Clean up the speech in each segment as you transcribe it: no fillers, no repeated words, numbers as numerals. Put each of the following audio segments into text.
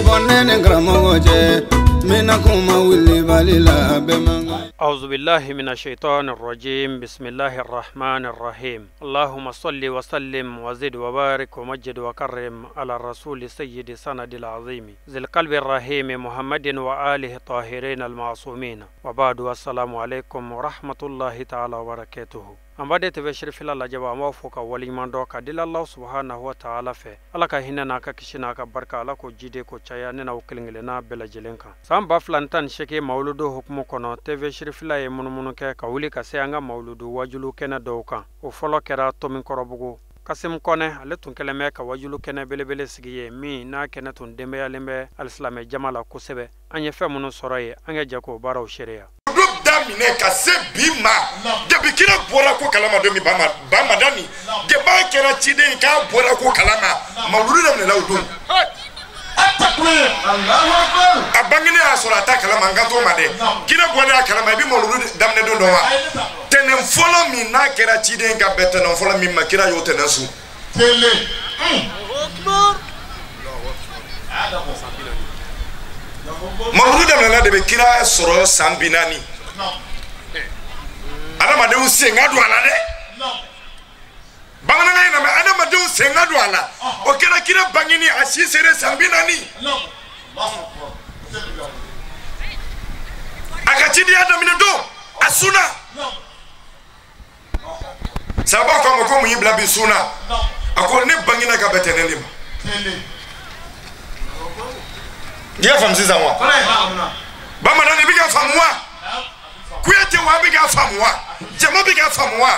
Bɛ karamɔgɔ cɛ mina kuma wuli bali la bɛ man. أعوذ بالله من الشيطان الرجيم. بسم الله الرحمن الرحيم. اللهم صل وسلم وزد وبارك ومجد وكرم على الرسول سيد سند العظيم ذي القلب الرحيم محمد وآله الطاهرين المعصومين. وبعد، السلام عليكم ورحمة الله تعالى وبركاته. An b'a tɛ sirifila lajɛ, an b'a fɔ ka waleɲuman dɔn ka di Allah subhanahu wa ta'ala fɛ. Ala ka hinɛ n'a ka kisi n'a ka barika, Ala ko jide ko caya ne n'aw kelen kelenna bɛɛ lajɛlen kan. San 2018 mawuludu hukumu kɔnɔ, TV sirifila ye munumunu kɛ ka wuli ka se an ka mawuludu wajulu kɛnɛ dɔw kan. O fɔlɔ kɛra Tominkɔrɔbugu. Kasim Kɔnɛ, ale tun kɛlen bɛ ka wajulu kɛnɛ belebele sigi ye, min n'a kɛnɛ tun denbayalen bɛ alisilamɛ jama la kosɛbɛ. An ye fɛn minnu sɔrɔ yen, an ka jɛ k'o baaraw seereya. Daminɛ ka se bi ma, depuis kira bɔra ko kalama don min, Bamadani depuis a kɛra ciden k'a bɔra ko kalama, mawuludu daminɛna o don. A bangenen y'a sɔrɔ a ta kalama, n kan t'o ma dɛ. Kira bɔlen a kalama, i bɛ mawuludu daminɛ don dɔn wa? Tɛnɛn fɔlɔ min n'a kɛra ciden ka bɛn tɛnɛn fɔlɔ min ma, kira y'o tɛnɛn sun. Mawuludu daminɛna de bɛ kira sɔrɔ san 40. Adamadenw sen ka don a la dɛ. Bamanankan in na mɛ, adamadenw sen ka don a la. O kɛra kira bangeni a si sere san 40. A ka cidenya daminɛ don a sunna. Sababu ko a ma ko mun y'i bila bi sunna? A ko ne bangena ka bɛn tɛnɛn de ma. I y'a faamu sisan wa? Bamanan i bɛ ka faamu wa? Kuyate wa bɛ ka faamu wa? Jama bɛ ka faamu wa?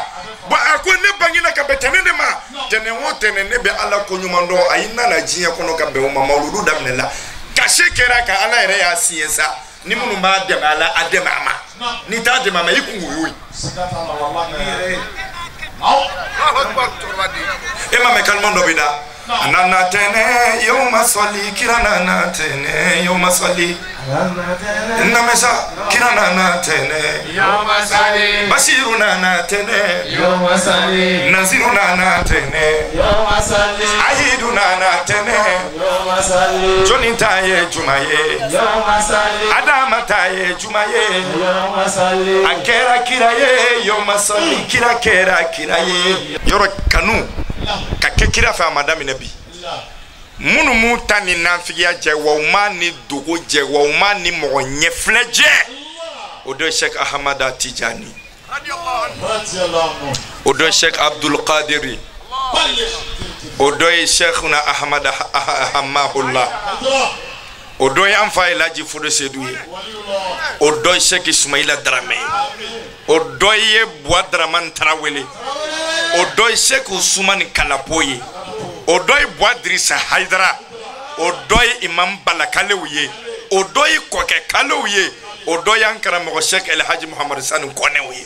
Bon, a ko ne bangena ka bɛn tɛnɛn de ma. Tɛnɛn o tɛnɛn ne bɛ Ala ko ɲuman dɔn, a y'i nana diɲɛ kɔnɔ ka bɛn o ma. Mawuludu daminɛ la kase kɛra ka Ala yɛrɛ y'a siɲɛ sa. Ni minnu b'a dɛmɛ a la, a dɛmɛ a ma. N'i t'a dɛmɛ a ma, i kun y'o ye. E ma mɛn kaliman dɔ bɛ da. A nana tɛnɛ yawma sɔli, kira nana tɛnɛ yawma sɔli. Namesa kira nana tɛnɛ yawma sɔli. Basiru nana tɛnɛ yawma sɔli. Naziru nana tɛnɛ yawma sɔli. Ahidu nana tɛnɛ yawma sɔli. Jɔnni ta ye juma ye yawma sɔli. Adama ta ye juma ye yawma sɔli. A kɛra kira ye yawma sɔli. Kira kɛra kira ye. Yɔrɔ kanu ka kɛ kira fɛ a ma daminɛ bi. Minnu m'u ta ni nafigiya jɛ, wa u m'a ni dogo jɛ, wa u m'a ni mɔgɔ ɲɛfilɛ jɛ, o dɔ ye Sheikh Ahmada Tijani, o dɔ ye Sheikh Abdul Qadiri, o dɔ ye Sheikhuna Ahmada Hamahullah, o dɔ ye an fa Elaji Fodo Sedu ye, o dɔ ye Sheikh Ismaila Darame ye, o dɔ ye Buwa Dramani Tarawele, o dɔ ye Sheikh Usumani Kalapo ye, o dɔ ye Buwa Dirisa Hayidara, o dɔ ye Imam Balakalew ye, o dɔ ye Kɔkɛ Kalew ye, o dɔ y'an karamɔgɔ Sheikh Elhaji Muhamadu Sanu Kɔnɛw ye.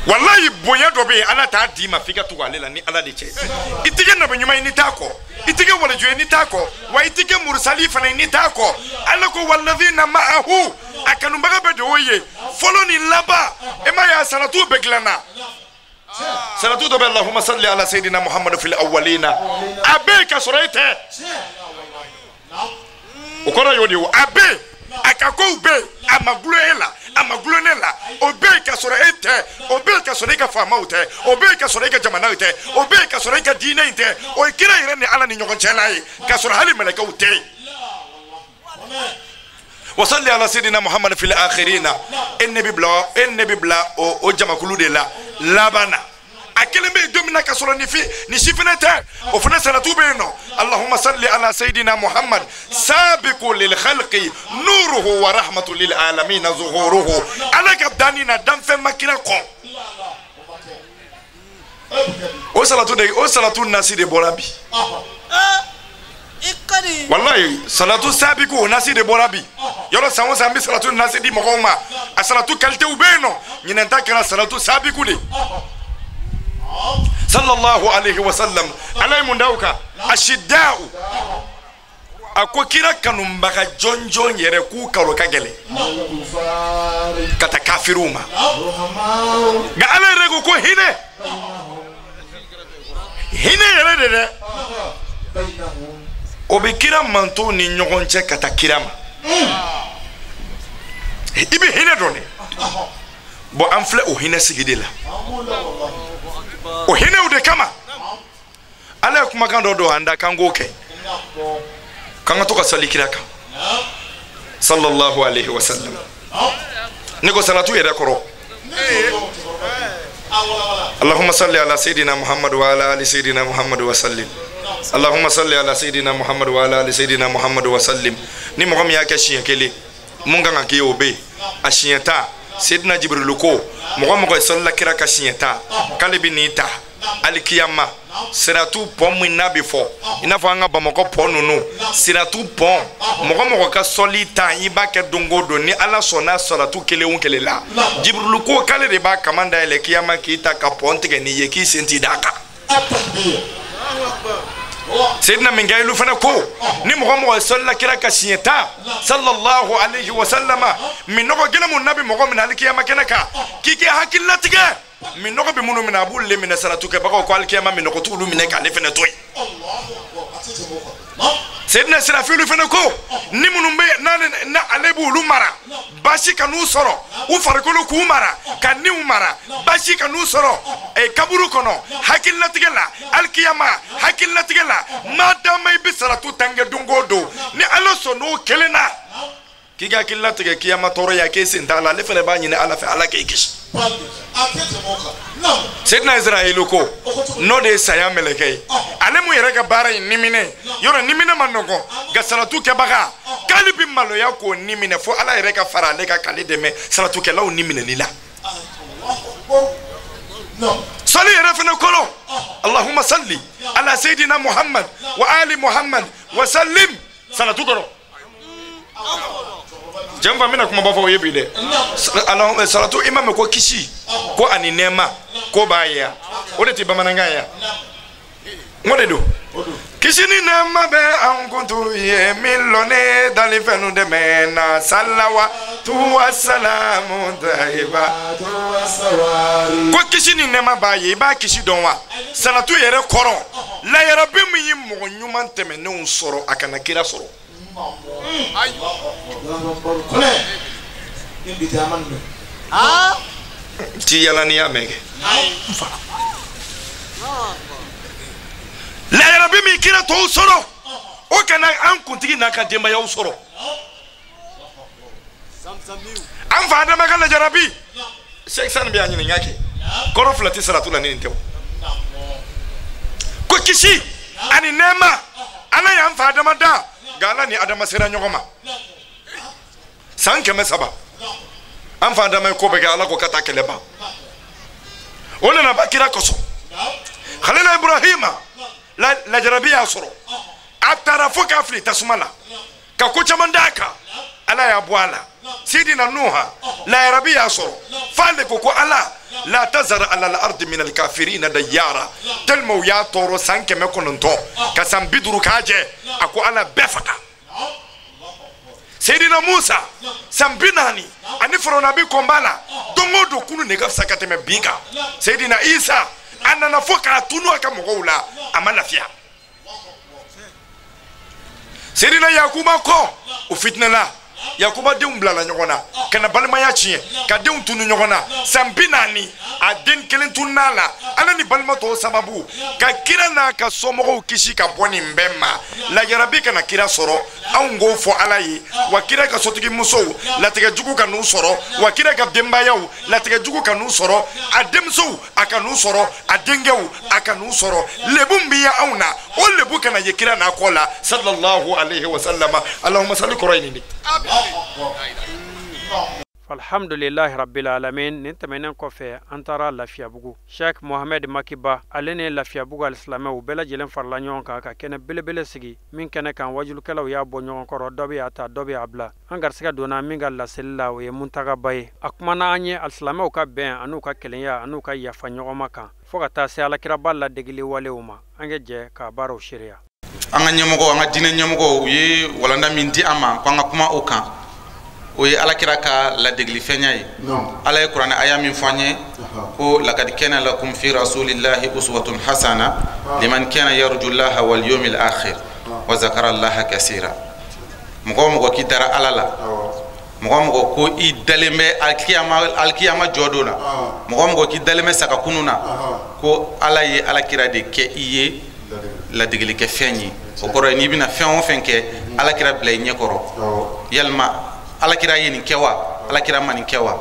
Walayi bonya dɔ bɛ yen, Ala t'a d'i ma f'i ka tugu ale la ni Ala de cɛ. I tɛ kɛ nabi ɲuman ye n'i t'a kɔ, i tɛ kɛ waliju ye n'i t'a kɔ, wa i tɛ kɛ murusali fana ye n'i t'a kɔ. Ala ko walladhina ma'ahu, a kanubaga bɛ de o ye fɔlɔ ni laban. E ma ye a salatu bɛɛ dilanna. Salatu dɔ bɛ Allahumma salli ala sayyidina Muhammadu fil awwalina, a bɛ yen ka sɔrɔ e tɛ. O kɔrɔ y'o de ye o, a bɛ yen, a ka kow bɛ yen, a ma gulon e la, a ma gulon ne la, o bɛ yen ka sɔrɔ e tɛ, o bɛ yen ka sɔrɔ e ka faamaw tɛ, o bɛ yen ka sɔrɔ e ka jamanaw tɛ, o bɛ yen ka sɔrɔ e ka diinɛ in tɛ, o ye kira yɛrɛ ni Ala ni ɲɔgɔn cɛla ye, ka sɔrɔ hali mɛlɛkɛw tɛ yen. Wasalli ala sayyidina Muhammad fil akhirina, e ne bɛ bila, e ne bɛ bila o jamakulu de la laban na. A kelen bɛ yen don min na ka sɔrɔ ni si fana tɛ, o fana salatu bɛ yen nɔ. Allahumma salli ala sayyidina Muhammad sabiqu lil khalqi nuruhu wa rahmatu lil alamina zuhuruhu. Ala ka danni na danfɛn ma kira kɔ. O salatu de, o salatu nasi de bɔra bi. Wallahi salatu sabiqu o nasi de bɔra bi. Yɔrɔ san o san n bɛ salatu nasi di mɔgɔw ma. A salatu qualité bɛ yen nɔ. Ɲinɛn ta kɛra salatu sabiqu de. Sallallahu alayhi wa sallam. Ala ye mun da o kan? Ashidda'u. A ko kira kanubaga jɔnjɔn yɛrɛ k'u kalo ka gɛlɛn ka taa kafiriw ma. Nka Ala yɛrɛ ko ko hinɛ, hinɛ yɛrɛ de dɛ. O bɛ kira mantow ni ɲɔgɔn cɛ ka taa kira ma. I bɛ hinɛ dɔn dɛ. Bon an filɛ o hinɛ sigi de la. O hinɛw de kama Ala ye kumakan dɔ don an da k'an k'o kɛ. K'an ka to ka sali kira kan. Sallallahu alayhi wa sallam. Ne ko salatu yɛrɛ kɔrɔ. Allahumma salli ala sayyidina Muhammad wa ala ali sayyidina Muhammad wa sallim. Allahumma salli ala sayyidina Muhammad wa ala ali sayyidina Muhammad wa sallim. Ni mɔgɔ min y'a kɛ siɲɛ kelen mun kan ka k'i ye o bɛ yen. A siɲɛ 10 Seydina Jibrilu ko mɔgɔ mɔgɔ ye salila kira ka siɲɛ 10 k'ale bɛ n'i ta alikiyama siratu pɔn min n'a bɛ fɔ i n'a fɔ an ka Bamakɔ pɔn ninnu siratu pɔn mɔgɔ mɔgɔ ka sɔli tan i b'a kɛ don o don ni Ala sɔnna siratu kelen o kelen la Jibrilu ko k'ale de b'a kaman dayɛlɛ kiyama k'i ta ka pɔn tigɛ n'i ye k'i sen t'i d'a kan. Seydina Minkayilu fana ko ni mɔgɔ mɔgɔ ye sɔlila kira ka siɲɛ 10 sallallahu alayhi wa sallama minɔgɔ gɛlɛn mun n'a bɛ mɔgɔ minɛ alikiyama kɛnɛ kan k'i k'i hakili latigɛ minɔgɔ bɛ minnu minɛ a b'olu le minɛ salatukɛbagaw ko alikiyama minɔgɔ t'olu minɛ k'ale fana to yen. Seydina Sirafilu fana ko ni minnu bɛ n'ale ale b'olu mara baasi ka n'u sɔrɔ u farikolo k'u mara ka niw mara baasi ka n'u sɔrɔ kaburu kɔnɔ hakililatigɛ la alikiyama hakililatigɛ la maa dama i bɛ saratu tan kɛ don o don ni Ala sɔnn'o kelen na k'i ka hakililatigɛ kiyama tɔɔrɔ ya k'e sen t'a la ale fana b'a ɲini Ala fɛ Ala k'e kisi. Seydina Israël ko n'o de ye saya mɛlɛkɛ ye ale mun yɛrɛ ka baara ye niminɛ yɔrɔ niminɛ ma nɔgɔn nka salatu kɛbaga k'ale bɛ maloya k'o niminɛ fo Ala yɛrɛ ka fara ale kan k'ale dɛmɛ salatukɛlaw niminɛli la. Sali yɛrɛ fana kɔrɔ Allahumma salli ala Seydina Muhammad wa ali Muhammad wa sallim salatu kɔrɔ. Jɛnfa n bɛna kumaba fɔ o ye bi dɛ. Salatu i ma mɛn ko kisi ko ani nɛɛma ko b'a ye yan o de tɛ bamanankan ye yan n ko de don. Kisi ni nɛɛma bɛ an kuntu ye min lɔnnen dali fɛnw dɛmɛ na salawa tuwa salamu tayiba. Ko kisi ni nɛɛma b'a ye i b'a kisi dɔn wa salatu yɛrɛ kɔrɔ layarabi min ye mɔgɔ ɲuman tɛmɛnenw sɔrɔ a kana kira sɔrɔ. Ti yala n'i y'a mɛn kɛ. Layarabi min kira tɔw sɔrɔ o kana an kuntigi n'a ka denbayaw sɔrɔ. An fa Adama ka lajarabi Sheikh Sani bɛ a ɲininka kɛ kɔrɔ fila tɛ saratu la ni nin tɛ o. Ko kisi ani nɛɛma Ala y'an fa Adama da nka Ala ni Adama sera ɲɔgɔn ma san 300 an fa Adama ye ko bɛɛ kɛ Ala ko ka taa kɛlɛ ban o nana ba kira kosɔn. Khalila Ibrahima lajarabi y'a sɔrɔ a taara fo k'a fili tasuma la ka ko caman d'a kan Ala y'a bɔ a la. Sidina Nuha lajarabi y'a sɔrɔ f'ale ko ko Ala la tazar ala al-ardi min al-kafirina dayyara tellement u y'a tɔɔrɔ san 900 ka san 50 k'a jɛ a ko Ala bɛɛ faga. Seydina Musa san 40 ani Firawuna bɛ kɔnba la don o don kunu de ka fisa ka tɛmɛ bi kan. Seydina Isa a nana fo k'a tunu a ka mɔgɔw la a ma lafiya. Seydina Yakuba kɔ o fitinɛla Yakuba denw bilala ɲɔgɔn na ka na balimaya tiɲɛ ka denw tunu ɲɔgɔn na san 40 a den kelen tununa la Ala ni balima tɔw sababu ka kira n'a ka somɔgɔw kisi ka bɔ nin bɛɛ ma. Lajarabi kana kira sɔrɔ anw k'o fɔ Ala ye wa kira ka sotigi musow latigɛ jugu ka n'u sɔrɔ wa kira ka denbayaw latigɛ jugu ka n'u sɔrɔ a denmusow a ka n'u sɔrɔ a denkɛw a ka n'u sɔrɔ lebu min ye anw na o lebu kana ye kira n'a kɔ la sallallahu alayhi wa sallama. Allahumma salli kɔrɔ ye nin de. Alhamdulillahi rabbil alamin. Nin tɛmɛnen kɔfɛ an taara Lafiyabugu. Sheikh Mohamed Makiba ale ni Lafiyabugu alisilamɛw bɛɛ lajɛlen farala ɲɔgɔn kan ka kɛnɛ belebele sigi min kɛnɛ kan wajulukɛlaw y'a bɔ ɲɔgɔn kɔrɔ dɔ bɛ y'a ta dɔ bɛ y'a bila. An garisɛgɛ donna min ka laseli la o ye Muntagaba ye. A kumana an ye alisilamɛw ka bɛn an'u ka kelenya an'u ka yafa ɲɔgɔn ma kan fo ka taa se alakiraba ladegeli walew ma. An ka jɛ k'a baaraw seereya. An ka ɲɛmɔgɔ, an ka diinɛ ɲɛmɔgɔw u ye walanda min di an ma ko an ka kuma o kan. O ye Alakira ka ladegelifɛnya ye. Ala ye kuranɛ aya min fɔ an ye ko lakad kana lakum fi rasulillahi uswatun hasana liman kana yarju llaha wal yawmil akhir wa zakara allaha kasira. Mɔgɔ o mɔgɔ k'i dara Ala la, mɔgɔ o mɔgɔ ko i dalen bɛ alikiyama jɔ don na, mɔgɔ o mɔgɔ k'i dalen bɛ saga kunun na, ko Ala ye Alakira de kɛ i ye ladegelikɛfɛn ye. O kɔrɔ ye n'i bɛna fɛn o fɛn kɛ, Alakira bila i ɲɛkɔrɔ. Yalima Alakira ye nin kɛ wa, Alakira ma nin kɛ wa?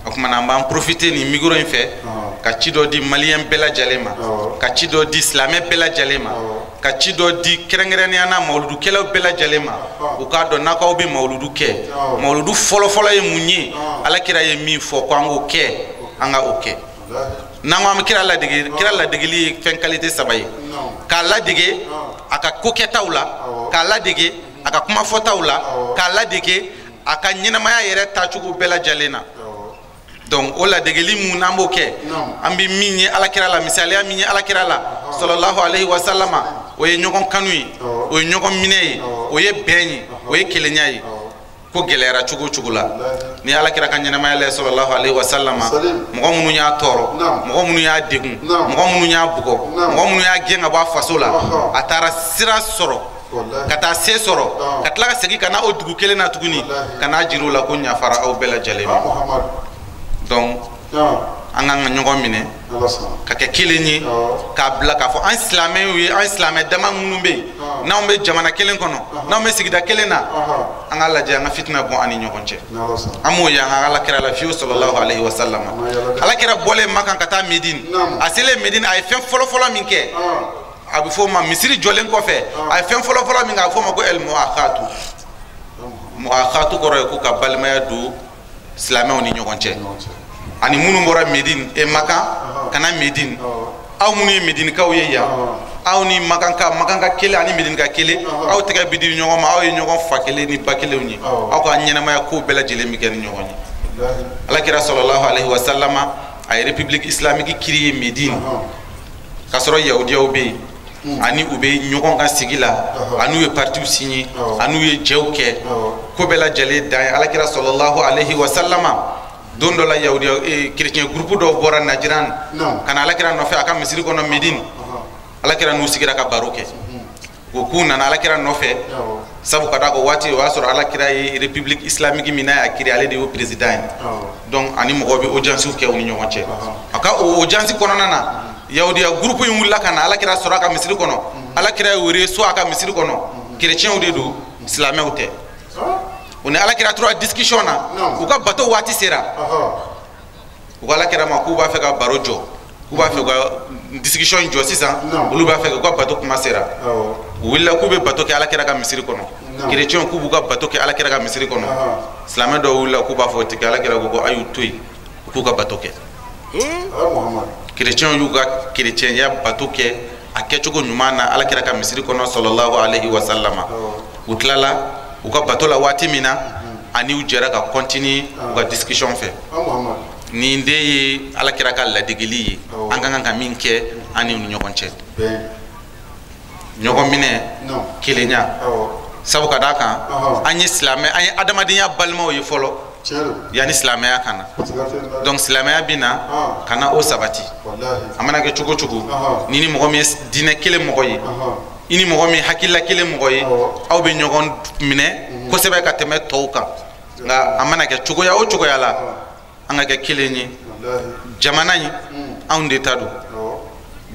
O tuma na an b'an profiter nin micro in fɛ ka ci dɔ di maliyɛn bɛɛ lajɛlen ma, ka ci dɔ di silamɛ bɛɛ lajɛlen ma, ka ci dɔ di kɛrɛnkɛrɛnnenya na mawuludukɛlaw bɛɛ lajɛlen ma. U k'a dɔn n'aw bɛ mawuludu kɛ, mawuludu fɔlɔfɔlɔ ye mun ye? Alakira ye min fɔ ko an k'o kɛ, an ka o kɛ. N'an ko an bɛ kira ladege, kira ladegeli ye fɛn qualité saba ye: k'a ladege a ka ko kɛtaw la, k'a ladege a ka kuma fɔtaw la, k'a ladege a ka ɲɛnamaya yɛrɛ taacogo bɛɛ lajɛlen na. Donc o ladegeli mun n'an b'o kɛ, an bɛ min ye Alakira la, misaliya min ye Alakira la sallallahu alayhi wa sallama, o ye ɲɔgɔn kanu ye, o ye ɲɔgɔn minɛ ye, o ye bɛn ye, o ye kelenya ye. Ko gɛlɛyara cogo o cogo la, ni Alakira ka ɲɛnamaya la sallallahu alayhi wa sallama, mɔgɔ minnu y'a tɔɔrɔ, mɔgɔ minnu y'a degun, mɔgɔ minnu y'a bugɔ, mɔgɔ minnu y'a gɛn ka bɔ a faso la, a taara sira sɔrɔ ka taa se sɔrɔ, ka tila ka segin ka na o dugu kelen na tuguni, ka n'a jira u la ko ɲafara aw bɛɛ lajɛlen ma. Donc an kan ka ɲɔgɔn minɛ ka kɛ kelen ye, k'a bila k'a fɔ an silamɛw ye, an silamɛ dama minnu bɛ yen, n'anw bɛ jamana kelen kɔnɔ, n'anw bɛ sigida kelen na, an k'a lajɛ an ka fitina bɔ an ni ɲɔgɔn cɛ. An m'o ye an ka Alakira la fiyewu sallallahu alayhi wa sallam. Alakira bɔlen Makan ka taa Medine, a selen Medine, a ye fɛn fɔlɔfɔlɔ min kɛ, a bɛ fɔ o ma misiri jɔlen kɔfɛ, a ye fɛn fɔlɔfɔlɔ min kɛ, a bɛ fɔ o ma ko el muakhatu. Muakhatu kɔrɔ ye ko ka balimaya don silamɛw ni ɲɔgɔn cɛ, ani minnu bɔra Medine e Makan ka na Medine, aw minnu ye Medinekaw ye yan, aw ni Makanka, Makanka kelen ani Medinika kelen, aw tɛgɛ bi di ɲɔgɔn ma, aw ye ɲɔgɔn fa kelen ni ba kelenw ye, aw ka ɲɛnamaya ko bɛɛ lajɛlen bɛ kɛ ni ɲɔgɔn ye. Alakira sallallahu alayhi wa sallama a ye république islamique créer Medine, k'a sɔrɔ yahudiyaw bɛ yen, ani u bɛ ɲɔgɔn kan sigi la, ani u ye partiw signé, ani u ye jɛw kɛ, ko bɛɛ lajɛlen dan ye. Alakira sallallahu alayhi wa sallama don dɔ la, yahudiya chrétien groupe dɔw bɔra Najiran ka na Alakira nɔfɛ a ka misiri kɔnɔ Medine. Alakira n'u sigira ka baro kɛ, o k'u nana Alakira nɔfɛ, sabu ka d'a kan waati o y'a sɔrɔ Alakira ye république islamique min n'a y'a créé, ale de y'o président ye. Donc ani mɔgɔw bɛ audience kɛ u ni ɲɔgɔn cɛ. A ka o audience kɔnɔna na, yahudiya groupe in wulila ka na Alakira sɔrɔ a ka misiri kɔnɔ. Alakira y'u reçoit a ka misiri kɔnɔ. Chrétiens de don, silamɛw tɛ. O ni Alakira tora discussion na, u ka bato waati sera, u ko Alakira ma k'u b'a fɛ ka baro jɔ, k'u b'a fɛ ka discussion in jɔ sisan, olu b'a fɛ k'u ka bato kuma sera. U wulila k'u bɛ bato kɛ Alakira ka misiri kɔnɔ. Chrétiens k'u b'u ka bato kɛ Alakira ka misiri kɔnɔ. Silamɛ dɔw wulila k'u b'a fɔ o tɛ kɛ. Alakira ko a y'u to yen, u k'u ka bato kɛ. Chrétiens y'u ka chrétienya bato kɛ a kɛcogo ɲuman na Alakira ka misiri kɔnɔ sallallahu alayhi wa sallama. U tilala u ka bato la waati min na, ani u jɛra ka continuer u ka discussion fɛ. Nin de ye Alakira ka ladegeli ye, an ka kan ka min kɛ an ni ɲɔgɔn cɛ, ɲɔgɔn minɛ, kelenya, sabu ka d'a kan an ye silamɛ, an ye adamadenya balimaw ye fɔlɔ yanni silamɛya ka na. Donc silamɛya bɛ na ka na o sabati. A mana kɛ cogo cogo, ni ni mɔgɔ min ye diinɛ kelen mɔgɔ ye, i ni mɔgɔ min hakilila kelen mɔgɔ ye, aw bɛ ɲɔgɔn minɛ kosɛbɛ ka tɛmɛ tɔw kan. Nka a mana kɛ cogoya o cogoya la, an ka kɛ kelen ye. Jamana in anw de ta don,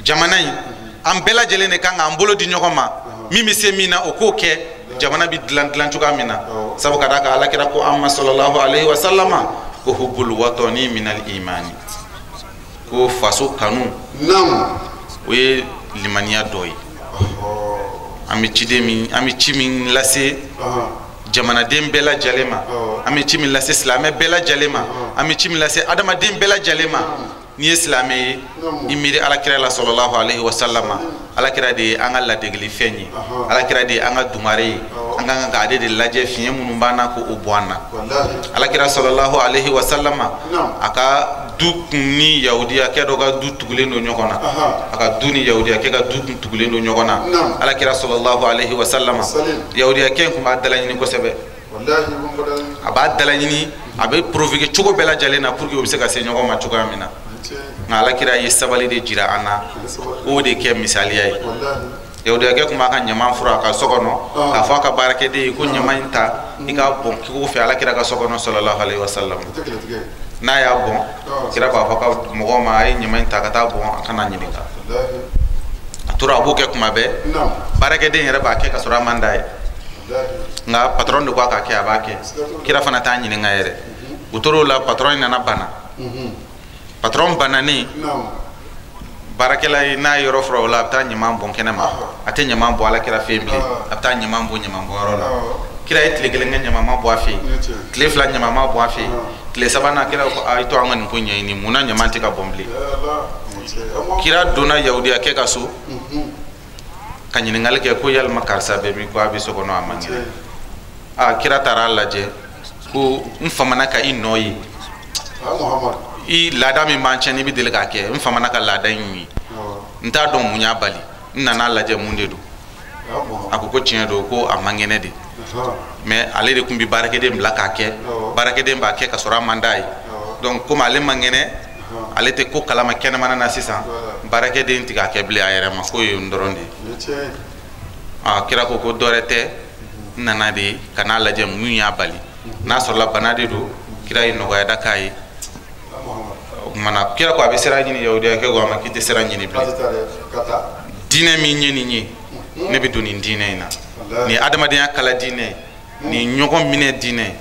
jamana in an bɛɛ lajɛlen de kan k'an bolo di ɲɔgɔn ma, min bɛ se min na o k'o kɛ, jamana bɛ dilan dilan cogoya min na. Sabu ka d'a kan Alakira ko an ma sallallahu alayhi wa sallama ko hubbul watani minal imani, ko faso kanu o ye limaniya dɔ ye. An bɛ ciden min, an bɛ ci min lase jamanaden bɛɛ lajɛlen ma, an bɛ ci min lase silamɛ bɛɛ lajɛlen ma, an bɛ ci min lase adamaden bɛɛ lajɛlen ma, n'i ye silamɛ ye, i miiri Alakira la sallallahu alayhi wa sallama. Alakira de ye an ka ladegelifɛn ye, Alakira de ye an ka dungare ye, an ka kan k'ale de lajɛ fiɲɛ minnu b'an na k'o bɔ an na. Alakira sallallahu alayhi wa sallama a ka du kun ni yahudiyakɛ dɔ ka du tugulen don ɲɔgɔn na, a ka du ni yahudiyakɛ ka du kun tugulen don ɲɔgɔn na. Alakira sallallahu alayhi wa sallama, yahudiyakɛ in kun b'a dalaɲini kosɛbɛ. A b'a dalaɲini, a bɛ provoquer cogo bɛɛ lajɛlen na pour que u bɛ se ka se ɲɔgɔn ma cogoya min na. Nka alakira ye sabali de jira an na, k'o de kɛ misaliya ye. Yahudiyakɛ tun b'a ka ɲaman fura a ka so kɔnɔ k'a fɔ a ka baarakɛden ye ko ɲaman in ta i k'a bɔn k'i k'o fɛ alakira ka so kɔnɔ sallallahu alaihi wasallam. N'a y'a bɔn, kira b'a fɔ ka mɔgɔw ma a ye ɲaman in ta ka taa bɔn, a kana ɲininka. A tora a b'o kɛ kuma bɛɛ, baarakɛden yɛrɛ b'a kɛ ka sɔrɔ a man d'a ye. Nka patron de ko a k'a kɛ, a b'a kɛ. Kira fana t'a ɲininka yɛrɛ. U tor'o la, patron in nana bana. Patron bananen, baarakɛla ye n'a ye yɔrɔ fura o la, a bɛ taa ɲaman bɔn kɛnɛ ma. A tɛ ɲaman bɔ alakira fɛ yen bilen, a bɛ taa ɲaman bɔ ɲaman bɔyɔrɔ la. Kira ye tile kelen kɛ ɲaman ma bɔ a fɛ yen, tile fila ɲaman ma bɔ a fɛ yen, tile sabanan kira ko a ye to an ka nin ko ɲɛɲini, munna ɲaman tɛ ka bɔn bilen. Kira donna yahudiyakɛ ka so ka ɲininkali kɛ ko yalima karisa bɛ min, ko a bɛ so kɔnɔ a man kɛnɛ. Aa kira taara a lajɛ ko n famana ka i nɔ ye, i laada min b'an cɛ n'i bɛ deli k'a kɛ, n famana ka laada in ye, n t'a dɔn mun y'a bali, n nana lajɛ mun de don. A ko ko tiɲɛ don, ko a man kɛnɛ de, mais ale de tun bɛ baarakɛden bila k'a kɛ, baarakɛden b'a kɛ ka sɔrɔ a man d'a ye. Donc komi ale man kɛnɛ, ale tɛ ko kalama kɛnɛmana na sisan, baarakɛden tɛ k'a kɛ bilen a yɛrɛ ma, k'o ye n dɔrɔn de ye. Aa kira ko ko dɔ wɛrɛ tɛ, n nana de ka n'a lajɛ mun y'a bali, n'a sɔrɔla bana de don, kira ye nɔgɔya da k'a ye. O kumana kira ko a bɛ sira ɲini, yahudiyakɛ ko a ma k'i tɛ sira ɲini bilen. Diinɛ min ye nin ye, ne bɛ don nin diinɛ in na, nin ye adamadenya kala diinɛ ye, nin ye ɲɔgɔn minɛ diinɛ ye.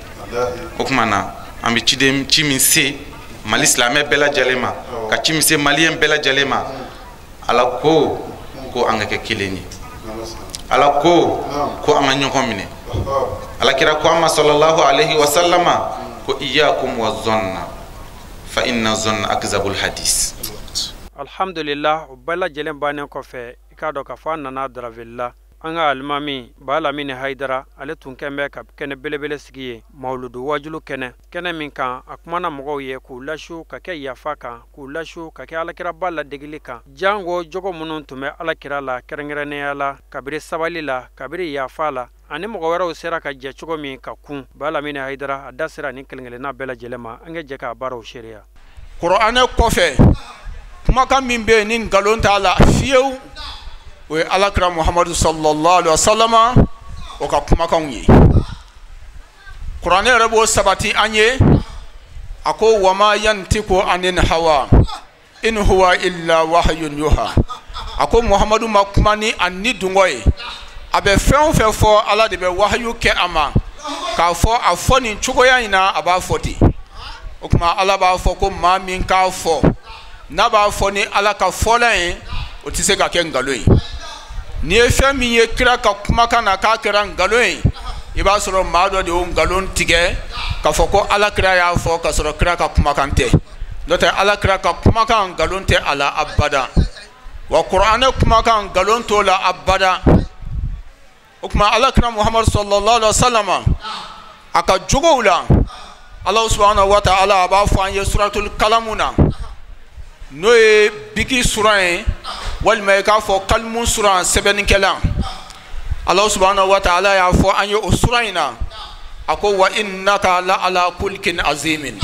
O kuma na an bɛ ciden ci min se Mali silamɛ bɛɛ lajɛlen ma, ka ci min se maliyɛn bɛɛ lajɛlen ma, Ala ko ko an ka kɛ kelen ye, Ala ko ko an ka ɲɔgɔn minɛ. Ala kira ko an ma sallallahu alaihi wa sallama ko iyyakum wa zanna fa inna zanna akzabul hadis. Alhamdulillah, o bɛɛ lajɛlen bannen kɔfɛ, i k'a dɔn k'a fɔ an nana Daraveli la. An ka alimami Balamini Hayidara, ale tun kɛn bɛ ka kɛnɛ belebele sigi ye, mawuludu wajulu kɛnɛ, kɛnɛ min kan a kumana mɔgɔw ye k'u lasu ka kɛ yafa kan, k'u lasu ka kɛ alakiraba ladegeli kan, jango jogo minnu tun bɛ alakira la kɛrɛnkɛrɛnnenya la, kabiri sabali la, kabiri yafa la, ani mɔgɔ wɛrɛw sera ka jɛ cogo min ka kun. Balamini Hayidara a da sera nin kelen kelenna bɛɛ lajɛlen ma, an ka jɛ k'a baaraw seereya. Kuranɛ kɔfɛ, kumakan min bɛ yen ni nkalon t'a la fiyewu, o ye alakira Muhamadu sallallahu alaihi wa sallam o ka kumakanw ye. Kuranɛ yɛrɛ b'o sabati an ye, a ko wama yantiku anil hawa in huwa illa wahyun yuha. A ko Muhamadu ma kuma ni a ni dungɔ ye, a bɛ fɛn o fɛn fɔ Ala de bɛ wahayu kɛ a ma, k'a fɔ a fɔ nin cogoya in na, a b'a fɔ ten. O tuma Ala b'a fɔ ko maa min k'a fɔ, n'a b'a fɔ ni Ala ka fɔlan ye, o tɛ se ka kɛ nkalon ye. N'i ye fɛn min ye kira ka kumakan na k'a kɛra nkalon ye, i b'a sɔrɔ maa dɔ de y'o nkalon tigɛ k'a fɔ ko ala kira y'a fɔ k'a sɔrɔ kira ka kumakan tɛ. N'o tɛ ala kira ka kumakan nkalon tɛ a la abada, wa kuranɛ kumakan nkalon t'o la abada. O tuma ala kira Muhamadu sallallahu alaihi wa sallam a ka jogow la, Ala subahana wa ta'ala a b'a fɔ an ye suratul kalamu na, n'o ye biki suran ye, walima i k'a fɔ kalimu suran sɛbɛnnikɛla. Ala subahana wa ta'ala y'a fɔ an ye o suran in na, a ko wa innaka la ala kulkin azimin.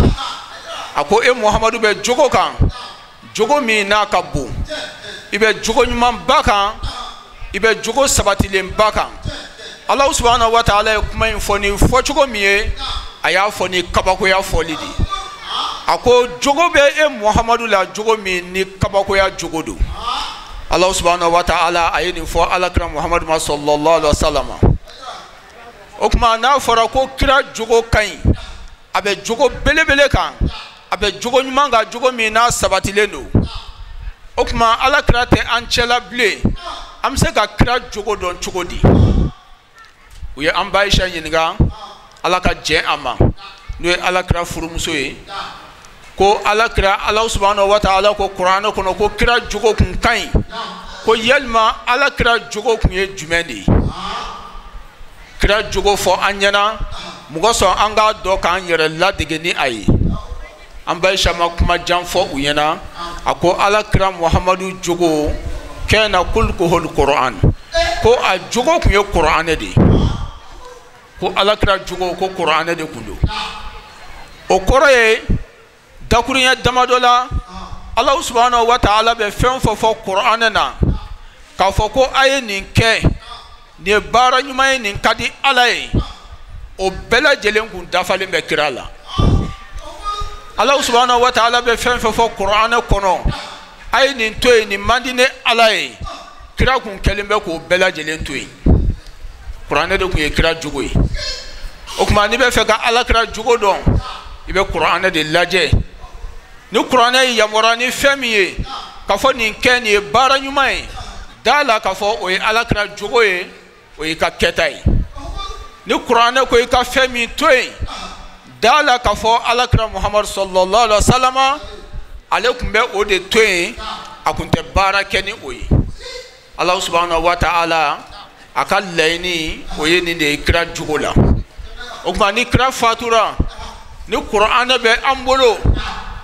A ko e Muhamadu bɛ jogo kan, jogo min n'a ka bon, i bɛ jogo ɲumanba kan, i bɛ jogo sabatilenba kan. Ala subahana wa ta'ala ye kuma in fɔ ni fɔcogo min ye, a y'a fɔ ni kabakoya fɔli de ye. A ko jogo bɛ e Muhamadu la, jogo min ni kabakoya jogo don. Ala subahana wa ta'ala a ye nin fɔ alakira Muhamadu ma sallallahu alaihi wa sallam. O tuma n'a fɔra ko kira jogo ka ɲi, a bɛ jogo belebele kan, a bɛ jogo ɲuman kan, jogo min n'a sabatilen don. O tuma alakira tɛ an cɛla bilen, an bɛ se ka kira jogo dɔn cogo di? U ye an ba Ayisa ɲininka, Ala ka jɛn a ma, n'o ye alakira furumuso ye, ko alakira Ala subahana wa ta'ala ko kuranɛ kɔnɔ ko kira jogo kun ka ɲi, ko yalima alakira jogo kun ye jumɛn de ye? Kira jogo fɔ an ɲɛna, mɔgɔ sɔn an k'a dɔn k'an yɛrɛ ladege ni a ye. An ba Ayisa ma kuma jan fɔ u ɲɛna, a ko alakira Muhamadu jogo kɛna kulkuhul Qur'an, ko a jogo kun ye kuranɛ de ye. Ko alakira jogo ko kuranɛ de kun don. O kɔrɔ ye dakuruɲɛ damadɔ la Ala subahanahu wa ta'ala bɛ fɛn fɔ kuranɛ na k'a fɔ ko a ye nin kɛ, nin ye baara ɲuman ye, nin ka di Ala ye, o bɛɛ lajɛlen kun dafalen bɛ kira la. Ala subahanahu wa ta'ala bɛ fɛn fɔ kuranɛ kɔnɔ, a ye nin to yen, nin man di ne Ala ye, kira kun kɛlen bɛ k'o bɛɛ lajɛlen to yen. Kuranɛ de kun ye kira jogo ye. O tuma n'i bɛ fɛ ka Ala kira jogo dɔn, i bɛ kuranɛ de lajɛ. Ni kuranɛ ye yamaruya ni fɛn min ye k'a fɔ nin kɛ, nin ye baara ɲuman ye, da la k'a fɔ o ye Ala kira jogo ye, o y'i ka kɛta ye. Ni kuranɛ ko i ka fɛn min to yen, da la k'a fɔ Ala kira Muhamadu sallallahu alaihi wa sallam ale tun bɛ o de to yen, a tun tɛ baara kɛ ni o ye. Ala subahanahu wa ta'ala a ka laɲini o ye nin de ye kira jogo la. O tuma ni kira fatura, ni kuranɛ bɛ an bolo,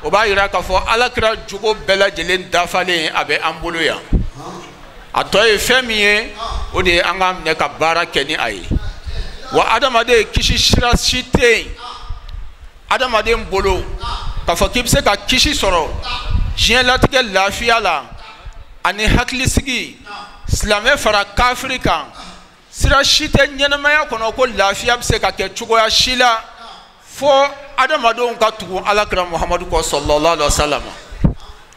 o b'a yira k'a fɔ Ala kira jogo bɛɛ lajɛlen dafalen a bɛ an bolo yan. A tɔ ye fɛn min ye, o de ye an k'a minɛ ka baara kɛ ni a ye. Wa adamaden kisi sira si tɛ yen adamaden bolo k'a fɔ k'i bɛ se ka kisi sɔrɔ diɲɛlatigɛ lafiya la ani hakilisigi, silamɛ fara kafiri kan, sira si tɛ ɲɛnɛmaya kɔnɔ ko lafiya bɛ se ka kɛ cogoya si la fo adamadenw ka tugu Ala kira Muhamadu kɔ sallallahu alaihi wa sallam.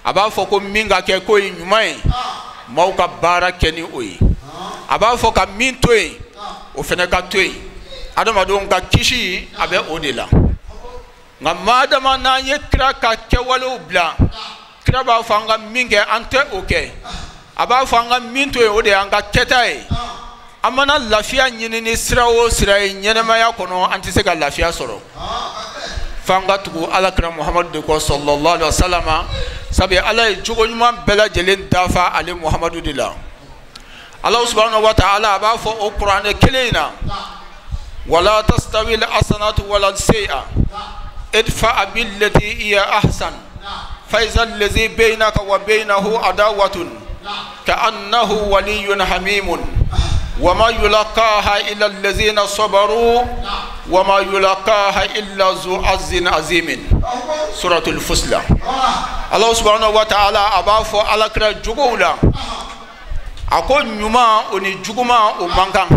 A b'a fɔ ko min ka kɛ k'o ye ɲuman ye, maaw ka baara kɛ ni o ye. A b'a fɔ ka min to yen, o fana ka to yen. Adamadenw ka kisi a bɛ o de la. Nka maadama n'an ye kira ka kɛwalew bila, kira b'a fɔ an ka min kɛ an tɛ o kɛ, a b'a fɔ an ka min to yen o de y'an ka kɛta ye. An mana lafiya ɲini ni sira o sira ye ɲɛnɛmaya kɔnɔ, an tɛ se ka lafiya sɔrɔ f'an ka tugu Ala kira Muhamadu de kɔ sallallahu alaihi wa sallam. Sabu Ala ye jogo ɲuman bɛɛ lajɛlen dafa ale Muhamadu de la. Ala subahanahu wa ta'ala a b'a fɔ o kuranɛ kelen in na, wala tastawi al-hasanatu wala al-sayyi'a idfa billati hiya ahsan fa iza allazi baynaka wa baynahu adawatun ka'annahu waliyyun hamimun wa ma yulaqaha illa allazina sabaru wa ma yulaqaha illa zu azzin azimin. Suratul Fusla. Allah subhanahu wa ta'ala a b'a fɔ Ala kira jogow la, a ko ɲuman o ni juguman o man kan,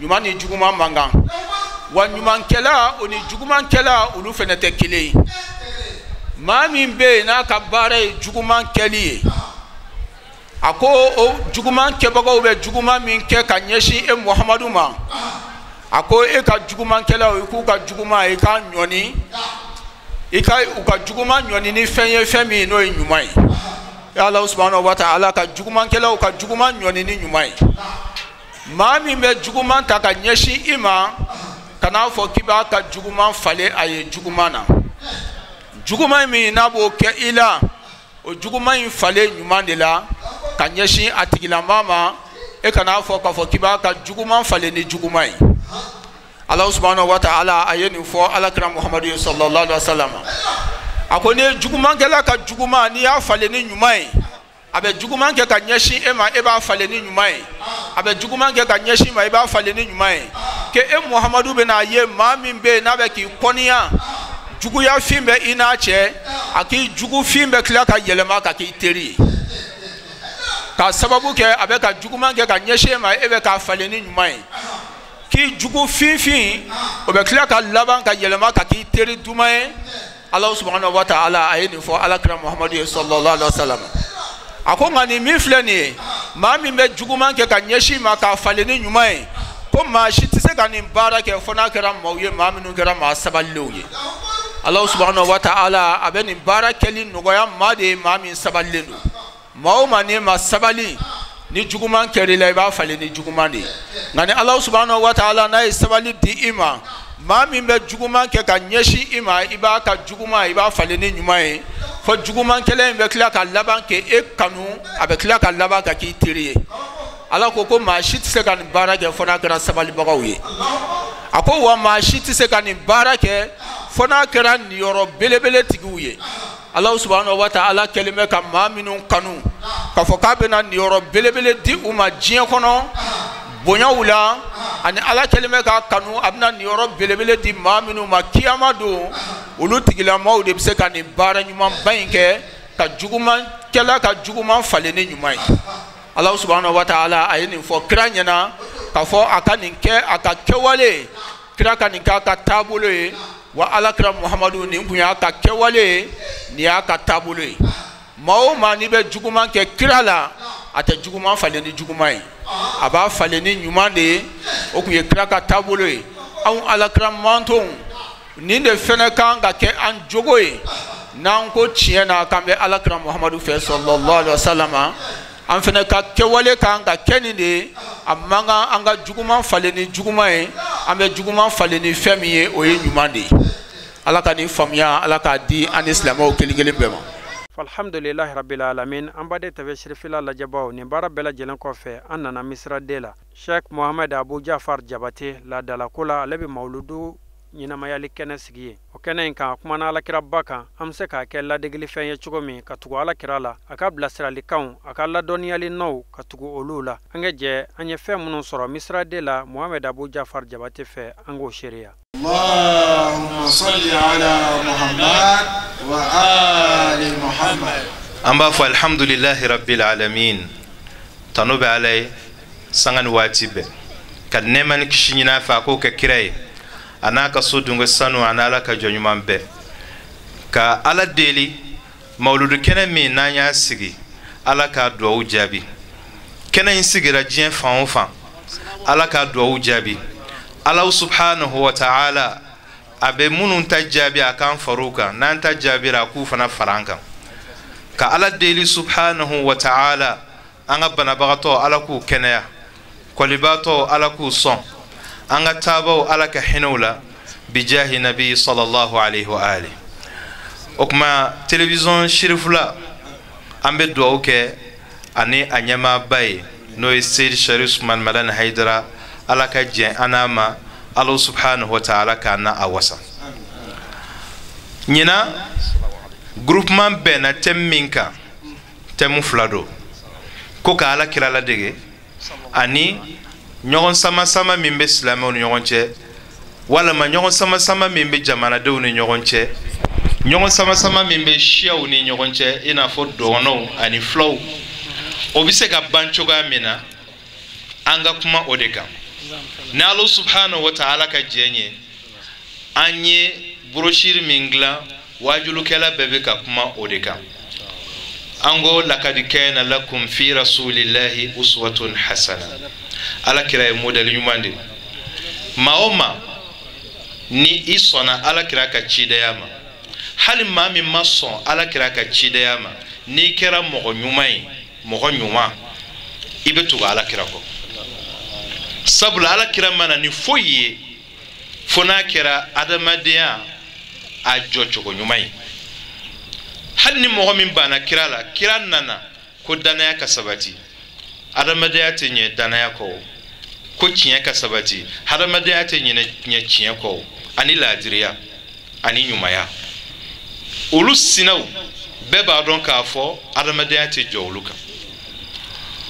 ɲuman ni juguman man kan, wa ɲumankɛla o ni jugumankɛla olu fana tɛ kelen ye. Maa min bɛ yen n'a ka baara ye juguman kɛli ye, a ko o juguman kɛbagaw bɛ juguman min kɛ ka ɲɛsin e Muhamadu ma, a ko e ka jugumankɛlaw i k'u ka juguman i k'a ɲɔni, i ka u ka juguman ɲɔni ni fɛn ye fɛn min n'o ye ɲuman ye. Ala subahanahu wa ta'ala ka jugumankɛlaw ka juguman ɲɔni ni ɲuman ye. Maa min bɛ juguman ta ka ɲɛsin i ma, kan'a fɔ k'i b'a ka juguman falen a ye juguman na. Juguman min n'a b'o kɛ i la, o juguman in falen ɲuman de la ka ɲɛsin a tigilamaa ma, e kan'a fɔ k'a fɔ k'i b'a ka juguman falen ni juguman ye. Ala subahanahu wa ta'ala a ye nin fɔ Ala kira Muhamadu ye sallallahu alaihi wa sallam. A ko n'i ye jugumankɛla ka juguman n'i y'a falen ni ɲuman ye, a bɛ juguman kɛ ka ɲɛsin e ma, e b'a falen ni ɲuman ye. A bɛ juguman kɛ ka ɲɛsin ma, i b'a falen ni ɲuman ye. Ke e Muhamadu bɛna ye maa min bɛ yen n'a bɛ k'i kɔniya, juguya fin bɛ i n'a cɛ, a k'i jugu fin bɛ tila ka yɛlɛma ka k'i teri ye. K'a sababu kɛ a bɛ ka juguman kɛ ka ɲɛsin e ma, e bɛ k'a falen ni ɲuman ye. K'i jugu fin o bɛ tila ka laban ka yɛlɛma ka k'i teri duman ye. Ala subahanahu wa ta'ala a ye nin fɔ Ala kira Muhamadu ye sallallahu alaihi wa sallam. A ko nka nin min filɛ nin ye, maa min bɛ juguman kɛ ka ɲɛsin ma k'a falen ni ɲuman ye, ko maa si tɛ se ka nin baara kɛ fo n'a kɛra maaw ye, maa minnu kɛra maa sabalilenw ye. Ala subahanahu wa ta'ala a bɛ nin baara kɛli nɔgɔya maa de ye, maa min sabalilen don. Maa o maa n'i ma sabali, ni juguman kɛr'i la, i b'a falen ni juguman de ye. Nka ni Ala subahanahu wa ta'ala n'a ye sabali di i ma, maa min bɛ juguman kɛ ka ɲɛsin i ma, i b'a ka juguman i b'a falen ni ɲuman ye, fo juguman kɛlɛ in bɛ tila ka laban k'e kanu, a bɛ tila ka laban ka k'i teri ye. Ala ko ko maa si tɛ se ka nin baara kɛ fo n'a kɛra sabalibagaw ye. A ko wa maa si tɛ se ka nin baara kɛ fo n'a kɛra niyɔrɔ belebele tigiw ye. Ala subahanahu wa ta'ala kɛlen bɛ ka maa minnu kanu k'a fɔ k'a bɛna niyɔrɔ belebele di u ma diɲɛ kɔnɔ, Bonyaw la ani Ala kɛlen bɛ k'a kanu a bɛna niyɔrɔ belebele di maa minnu ma kiyama don olu tigilamaaw de bɛ se ka nin baara ɲumanba in kɛ ka juguman kɛla ka juguman falen ni ɲuman ye. Ala subahana wa taala a ye nin fɔ kira ɲɛna k'a fɔ a ka nin kɛ a ka kɛwale kira ka nin k'a ka taabolo ye wa Ala kira Muhamadu nin kun y'a ka kɛwale ye nin y'a ka taabolo ye. Maa o maa n'i bɛ juguman kɛ kira la a tɛ juguman falen ni juguman ye a b'a falen ni ɲuman de ye o kun ye kira ka taabolo ye. Anw Ala kira mantonw nin de fɛnɛ kan ka kɛ an jogo ye n'an ko tiɲɛ na k'an bɛ Ala kira Muhamadu fɛ sallallahu alaihi wa sallam an fɛnɛ ka kɛwale kan ka kɛ nin de ye a man kan an ka juguman falen ni juguman ye an bɛ juguman falen ni fɛn min ye o ye ɲuman de ye. Ala ka nin faamuya Ala k'a di an ni silamɛw kelen kelen bɛɛ ma. Alhamdulillahi rabbil alamin an baden TV Sirifila lajɛbaw nin baara bɛɛ lajɛlen kɔfɛ an nana Misiraden la Sheikh Mohamed Abu Jafar Jabate laadalako la ale bɛ mawuludu ɲɛnamayali kɛnɛ sigi ye o kɛnɛ in kan a kumana Alakiraba kan an bɛ se k'a kɛ ladegelifɛn ye cogo min ka tugu Alakira la a ka bilasiralikanw a ka ladɔnniyali nɔw ka tugu olu la an ka jɛ an ye fɛn minnu sɔrɔ Misiraden la Mohamed Abu Jafar Jabate fɛ an k'o seereya. Allahumma salli ala Muhammad wa ali Muhammad. An b'a fɔ alhamdulillahi rabbil alamin tanu bɛ Ala ye sanga ni waati bɛɛ ka nɛɛma ni kisi ɲini a fɛ a k'o kɛ kira ye a n'a ka so dunko sanu a n'Ala ka jɔ ɲuman bɛɛ ka Ala deli mawuludu kɛnɛ min n'an y'a sigi Ala k'a duwawu jaabi kɛnɛ in sigira diɲɛ fan o fan Ala k'a duwawu jaabi Ala subhanahu wa ta'ala a bɛ minnu ta jaabi a k'an far'u kan n'an ta jaabira a k'u fana fara an kan ka Ala deli subhanahu wa ta'ala an ka banabagatɔ Ala k'u kɛnɛya kɔlibaatɔ Ala k'u sɔn an ka taabaw Ala ka hinɛ u la bijahi nabi sallallahu alayhi wa ali. O kuma télévision Sirifila an bɛ duwawu kɛ ani a ɲɛmaaba ye n'o ye Seyidi Sharif Usman Madani Hayidara Ala ka jɛn an n'a ma Ala subhanahu wa ta'ala k'an n'a a wasa. Ɲinan groupement bɛnna thème min kan thème fila don ko ka Ala kira ladege ani ɲɔgɔn sama-sama min bɛ silamɛw ni ɲɔgɔn cɛ walima ɲɔgɔn sama-sama min bɛ jamanadenw ni ɲɔgɔn cɛ ɲɔgɔn sama-sama min bɛ siyaw ni ɲɔgɔn cɛ i n'a fɔ dɔgɔnɔw ani fulaw o bɛ se ka ban cogoya min na an ka kuma o de kan. Ni Ala subhanahu wa ta'ala ka jɛn ye an ye brochure min dilan wajulukɛla bɛɛ bɛ ka kuma o de kan. An ko lakad kana lakum fi rasulillahi uswatun hasana Ala kira ye modèle ɲuman de ye maa o maa ni i sɔnna Ala kira ka cidenya ma hali maa min ma sɔn Ala kira ka cidenya ma n'i kɛra mɔgɔ ɲuman ye mɔgɔ ɲuman i bɛ tugu Ala kira kɔ sabula Ala kira ma na ni foyi ye fo n'a kɛra adamadenya a jɔcogo ɲuman ye hali ni mɔgɔ min banna kira la kira nana ko danaya ka sabati adamadenya tɛ ɲɛ danaya kɔ ko tiɲɛ ka sabati adamadenya tɛ ɲɛ tiɲɛ kɔ ani laadiriya ani ɲumanya olu sinaw bɛɛ b'a dɔn k'a fɔ adamadenya tɛ jɔ olu kan.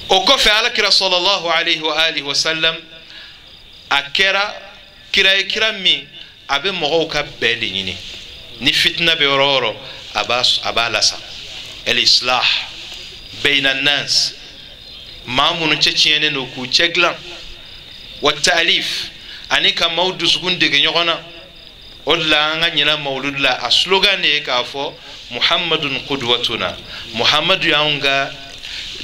O kɔfɛ Ala kira sallallahu alayhi wa alihi wa sallam a kɛra kira ye kira min a bɛ mɔgɔw ka bɛn de ɲini ni fitina bɛ yɔrɔ o yɔrɔ a b'a lasa al islah bayna nas maa minnu cɛ tiɲɛnen don k'u cɛ dilan wa ta'alif ani ka maaw dusukun dege ɲɔgɔn na. O de la an ka ɲina mawuludu la a slogan de ye k'a fɔ Muhammadun qudwatuna Muhammadu y'anw ka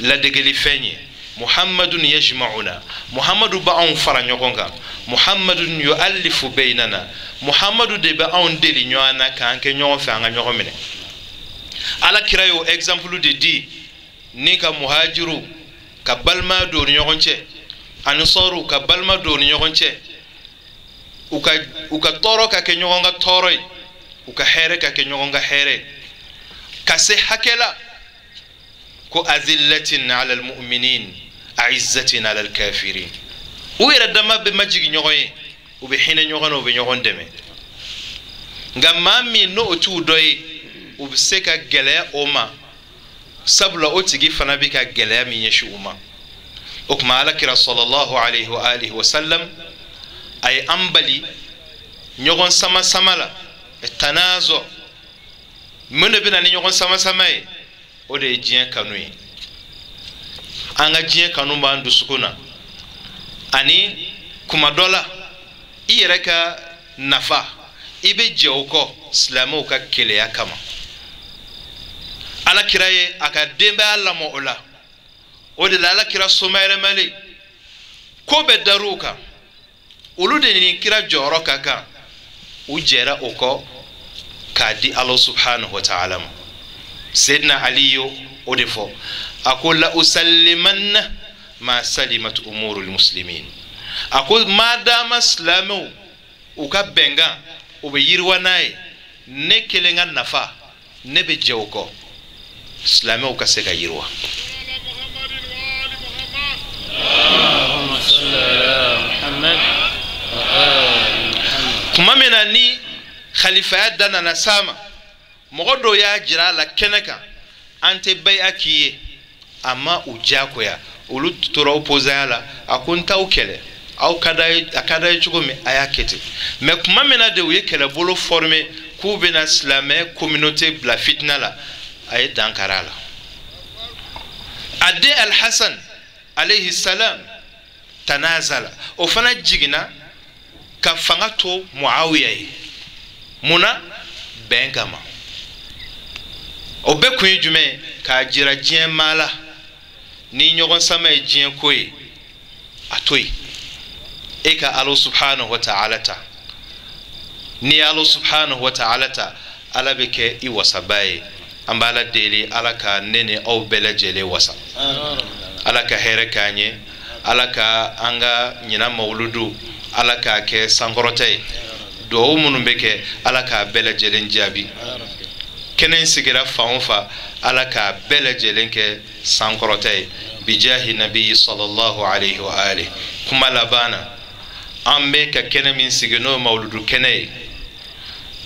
ladegelifɛn ye Muhammadun yajma'una Muhammadu b'anw fara ɲɔgɔn kan Muhammadun yu'allifu baynana Muhammadu de bɛ anw deli ɲɔgɔn na k'an kɛ ɲɔgɔn fɛ an ka ɲɔgɔn minɛ. Ala kira y'o exemple de di ni ka muhajiru ka balima don ni ɲɔgɔn cɛ ansɔru ka balima don ni ɲɔgɔn cɛ u ka tɔɔrɔ ka kɛ ɲɔgɔn ka tɔɔrɔ ye u ka hɛrɛ ka kɛ ɲɔgɔn ka hɛrɛ ye ka se hakɛ la ko azillatin ala almu'minin a'izzatin ala alkafirin u yɛrɛ dama bɛ majigin ɲɔgɔn ye u bɛ hinɛ ɲɔgɔn na u bɛ ɲɔgɔn dɛmɛ nka maa min n'o t'u dɔ ye u bɛ se ka gɛlɛya o ma sabula o tigi fana bɛ ka gɛlɛya min ɲɛsin u ma. O tuma Ala kira sallallahu alayhi wa alihi wa sallam a ye an bali ɲɔgɔn sama sama la, tanazo. Mun de bɛ na ni ɲɔgɔn sama sama ye? O de ye diɲɛ kanu ye. An ka diɲɛ kanu b'an dusukun na, ani kuma dɔ la i yɛrɛ ka nafa i bɛ jɛ o kɔ silamɛw ka keleya kama. Ala kira ye a ka denbaya lamɔ o la. O de la Ala kira somayɛlɛmalen ko bɛɛ dar'u kan, olu de ni kira jɔyɔrɔ ka kan, u jɛra o kɔ k'a di Ala subhanahu wa ta'ala ma. Seydina Ali y'o o de fɔ, a ko la usallimanna ma salimat umurul muslimin. A ko maadama silamɛw u ka bɛnkan u bɛ yiriwa n'a ye, ne kelen ka nafa ne bɛ jɛ o kɔ silamɛw ka se ka yiriwa. Tuma min na ni khalifaya da nana s'a ma, mɔgɔ dɔw y'a jira a la kɛnɛ kan an tɛ baya k'i ye, a ma u diyagoya, olu tora opposant la. A ko n t'aw kɛlɛ, aw ka d'a ye, a ka d'a ye cogo min a y'a kɛ ten. Mais tuma min na de u ye kɛlɛbolo former k'u bɛna silamɛ communauté bila fitina la, a ye dankari a la. A den Alhasan alayhi salam tanazala, o fana jiginna ka fanga to Muawiya ye. Mun na? Bɛn kama. O bɛɛ kun ye jumɛn ye? K'a jira diɲɛ maa la ni ɲɔgɔn sama ye diɲɛ ko ye, a to yen, e ka Ala subhanahu wa ta'ala ta. N'i ye Ala subhanahu wa ta'ala ta, Ala bɛ kɛ i wasaba ye. An b'Ala deli Ala ka ne ni aw bɛɛ lajɛlen wasa, Ala ka hɛrɛ k'an ye, Ala ka an ka ɲinan mawuludu Ala k'a kɛ sankɔrɔta ye. Duwawu minnu bɛ kɛ Ala k'a bɛɛ lajɛlen jaabi. Kɛnɛ in sigira fan o fan, Ala k'a bɛɛ lajɛlen kɛ sankɔrɔta ye. Bijahi nabiyi sallallahu alayhi wa alihi. Kuma laban na, an bɛ ka kɛnɛ min sigi n'o ye mawuludu kɛnɛ ye,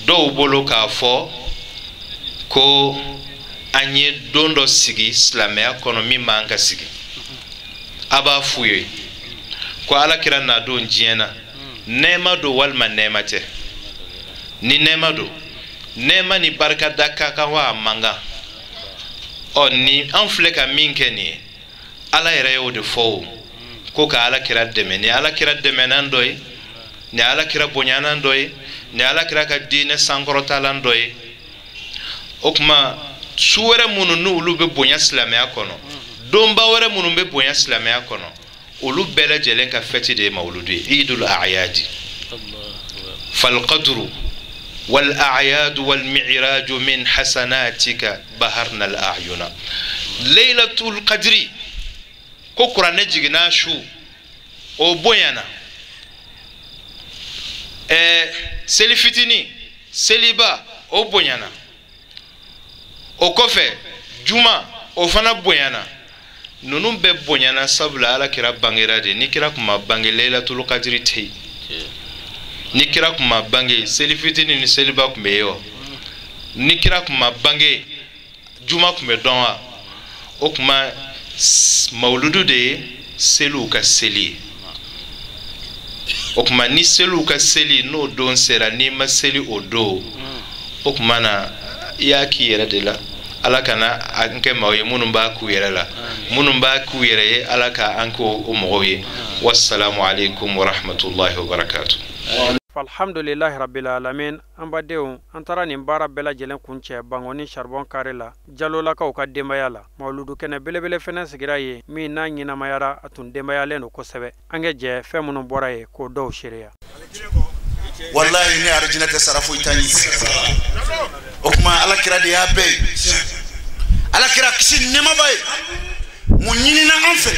dɔw bolo k'a fɔ ko an ye don dɔ sigi silamɛya kɔnɔ min man ka sigi. A b'a f'u ye ko Ala kira na don diɲɛ na, nɛɛma don walima nɛɛma tɛ? Ni nɛɛma don, nɛɛma ni barikada ka kan wa a man kan? Ɔ ni an filɛ ka min kɛ nin ye, Ala yɛrɛ y'o de fɔ o, ko ka Ala kira dɛmɛ. Ni Ala kira dɛmɛnan dɔ ye, ni Ala kira bonyanan dɔ ye, ni Ala kira ka diinɛ sankɔrɔtalan dɔ ye. O tuma su wɛrɛ minnu n'olu bɛ bonya silamɛya kɔnɔ, donba wɛrɛ minnu bɛ bonya silamɛya kɔnɔ, olu bɛɛ lajɛlen ka fɛti de ye mawuludu ye, idul a'yadi. Falqadru wal a'yadu wal mi'raju min hasanatika baharna al a'yuna. Laylatul qadri, ko kuranɛ jiginna su, o bonyana. Seli fitini, seliba, o bonyana. O kɔfɛ juma, o fana bonyana. Ninnu bɛɛ bonyana sabula Ala kira bangera de. Ni kira kun ma bange, Laylatul Qadri tɛ yen. Ni kira kun ma bange, seli fitini ni seliba kun bɛ yen wa? Ni kira kun ma bange, juma kun bɛ dɔn wa? O tuma mawuludu de ye seliw ka seli ye. O tuma ni seliw ka seli n'o don sera, n'i ma seli o don, o tuma na i y'a k'i yɛrɛ de la. Ala kana an kɛ maaw ye minnu b'a k'u yɛrɛ la, minnu b'a k'u yɛrɛ ye, Ala ka an k'o mɔgɔw ye. Wassalamu alaikum wa rahmatullahi wa barakatuh. Alhamdulillahi rabbil alamin. An badenw, an taara nin baara bɛɛ lajɛlen kun cɛ Bangoni charbon carré la, Jalolakaw ka denbaya la. Mawuludu kɛnɛ belebele fɛnɛ sigira yen min n'a ɲɛnamayara, a tun denbayalen don kosɛbɛ. An kɛ jɛ fɛn minnu bɔra yen k'o dɔw seereya. Wallahi ne arijinɛ tɛ sara foyi t'an ye. O tuma Ala kira de y'a bɛɛ ye. Ala kira kisi ni nɛɛma b'a ye. Mun ɲinina an fɛ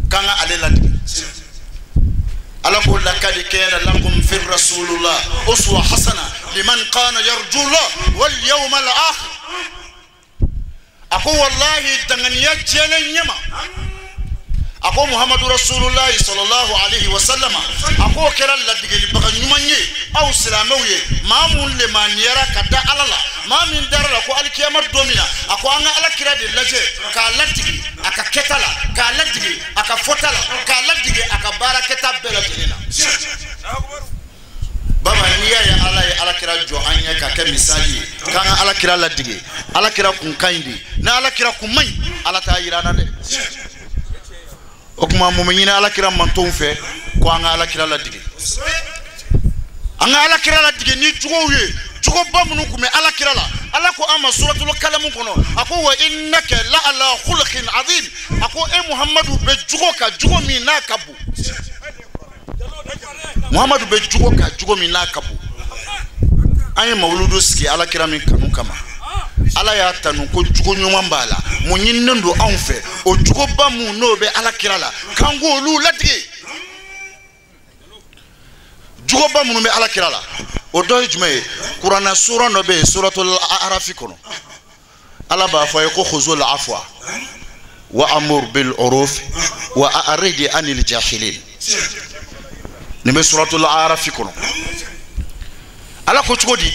k'an ka ale ladege. Ala ko lakad kana lakum fi rasulillah uswa hasana liman kana yarju Allah wal yawm al akhir. A ko wallahi danganiya jɛlen ɲɛma, a ko Muhammadu Rasulullahi sallallahu alaihi wa sallama a k'o kɛra ladegelibaga ɲuman ye aw silamɛw ye maa mun lemaniyara ka da Ala la maa min dara la ko alikiyama don min na a ko an ka Ala kira de lajɛ k'a ladege a ka kɛta la k'a ladege a ka fɔta la k'a ladege a ka baarakɛta bɛɛ lajɛlen na. Baba n'i y'a ye Ala ye Ala kira jɔ an ɲɛ ka kɛ misali ye k'an ka Ala kira ladege Ala kira kun ka ɲi de ni Ala kira kun man ɲi Ala t'a yira an na dɛ. O tuma mun bɛ ɲini Ala kira mantonw fɛ ko an ka Ala kira ladege an ka Ala kira ladege ni juguw ye juguba minnu tun bɛ Ala kira la Ala ko an ma suratul kalamu kɔnɔ a ko wa innaka la ala khuluqin azim a ko e Muhammadu bɛ jugo ka jugo min n'a ka bon. Muhammadu bɛ jugo ka jugo min n'a ka bon. An ye mawuludu sigi Ala kira min kanu kama Ala y'a tanu ko jugo ɲuman b'a la mun ɲininen don anw fɛ o jugoba mun n'o bɛ Ala kira la k'an k'olu latige. Jugoba minnu bɛ Ala kira la o dɔ ye jumɛn ye kuranna suran dɔ bɛ yen suratul arafi kɔnɔ Ala b'a fɔ a ye ko khuzul afwa wa amur bil uruf wa a'rid anil jahilin. Nin bɛ suratul arafi kɔnɔ. Ala ko cogo di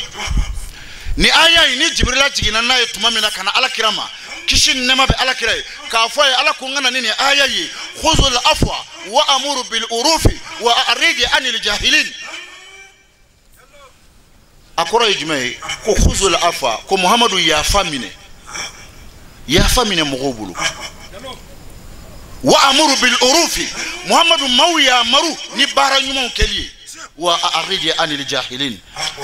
ni aya in ni Jibirila jiginna n'a ye tuma min na ka na Ala kira ma kisi ni nɛɛma bɛ Ala kira ye k'a fɔ a ye Ala ko n ka na ni nin aya ye khuzul afwa wa amuru bil urufi wa a'rid anil jahilin. A kɔrɔ ye jumɛn ye ko khuzul afwa ko Muhammadu yafa minɛ yafa minɛ mɔgɔw bolo wa amuru bil urufi Muhammadu maaw yamaru ni baara ɲumanw kɛli ye wa a'rid anil jahilin.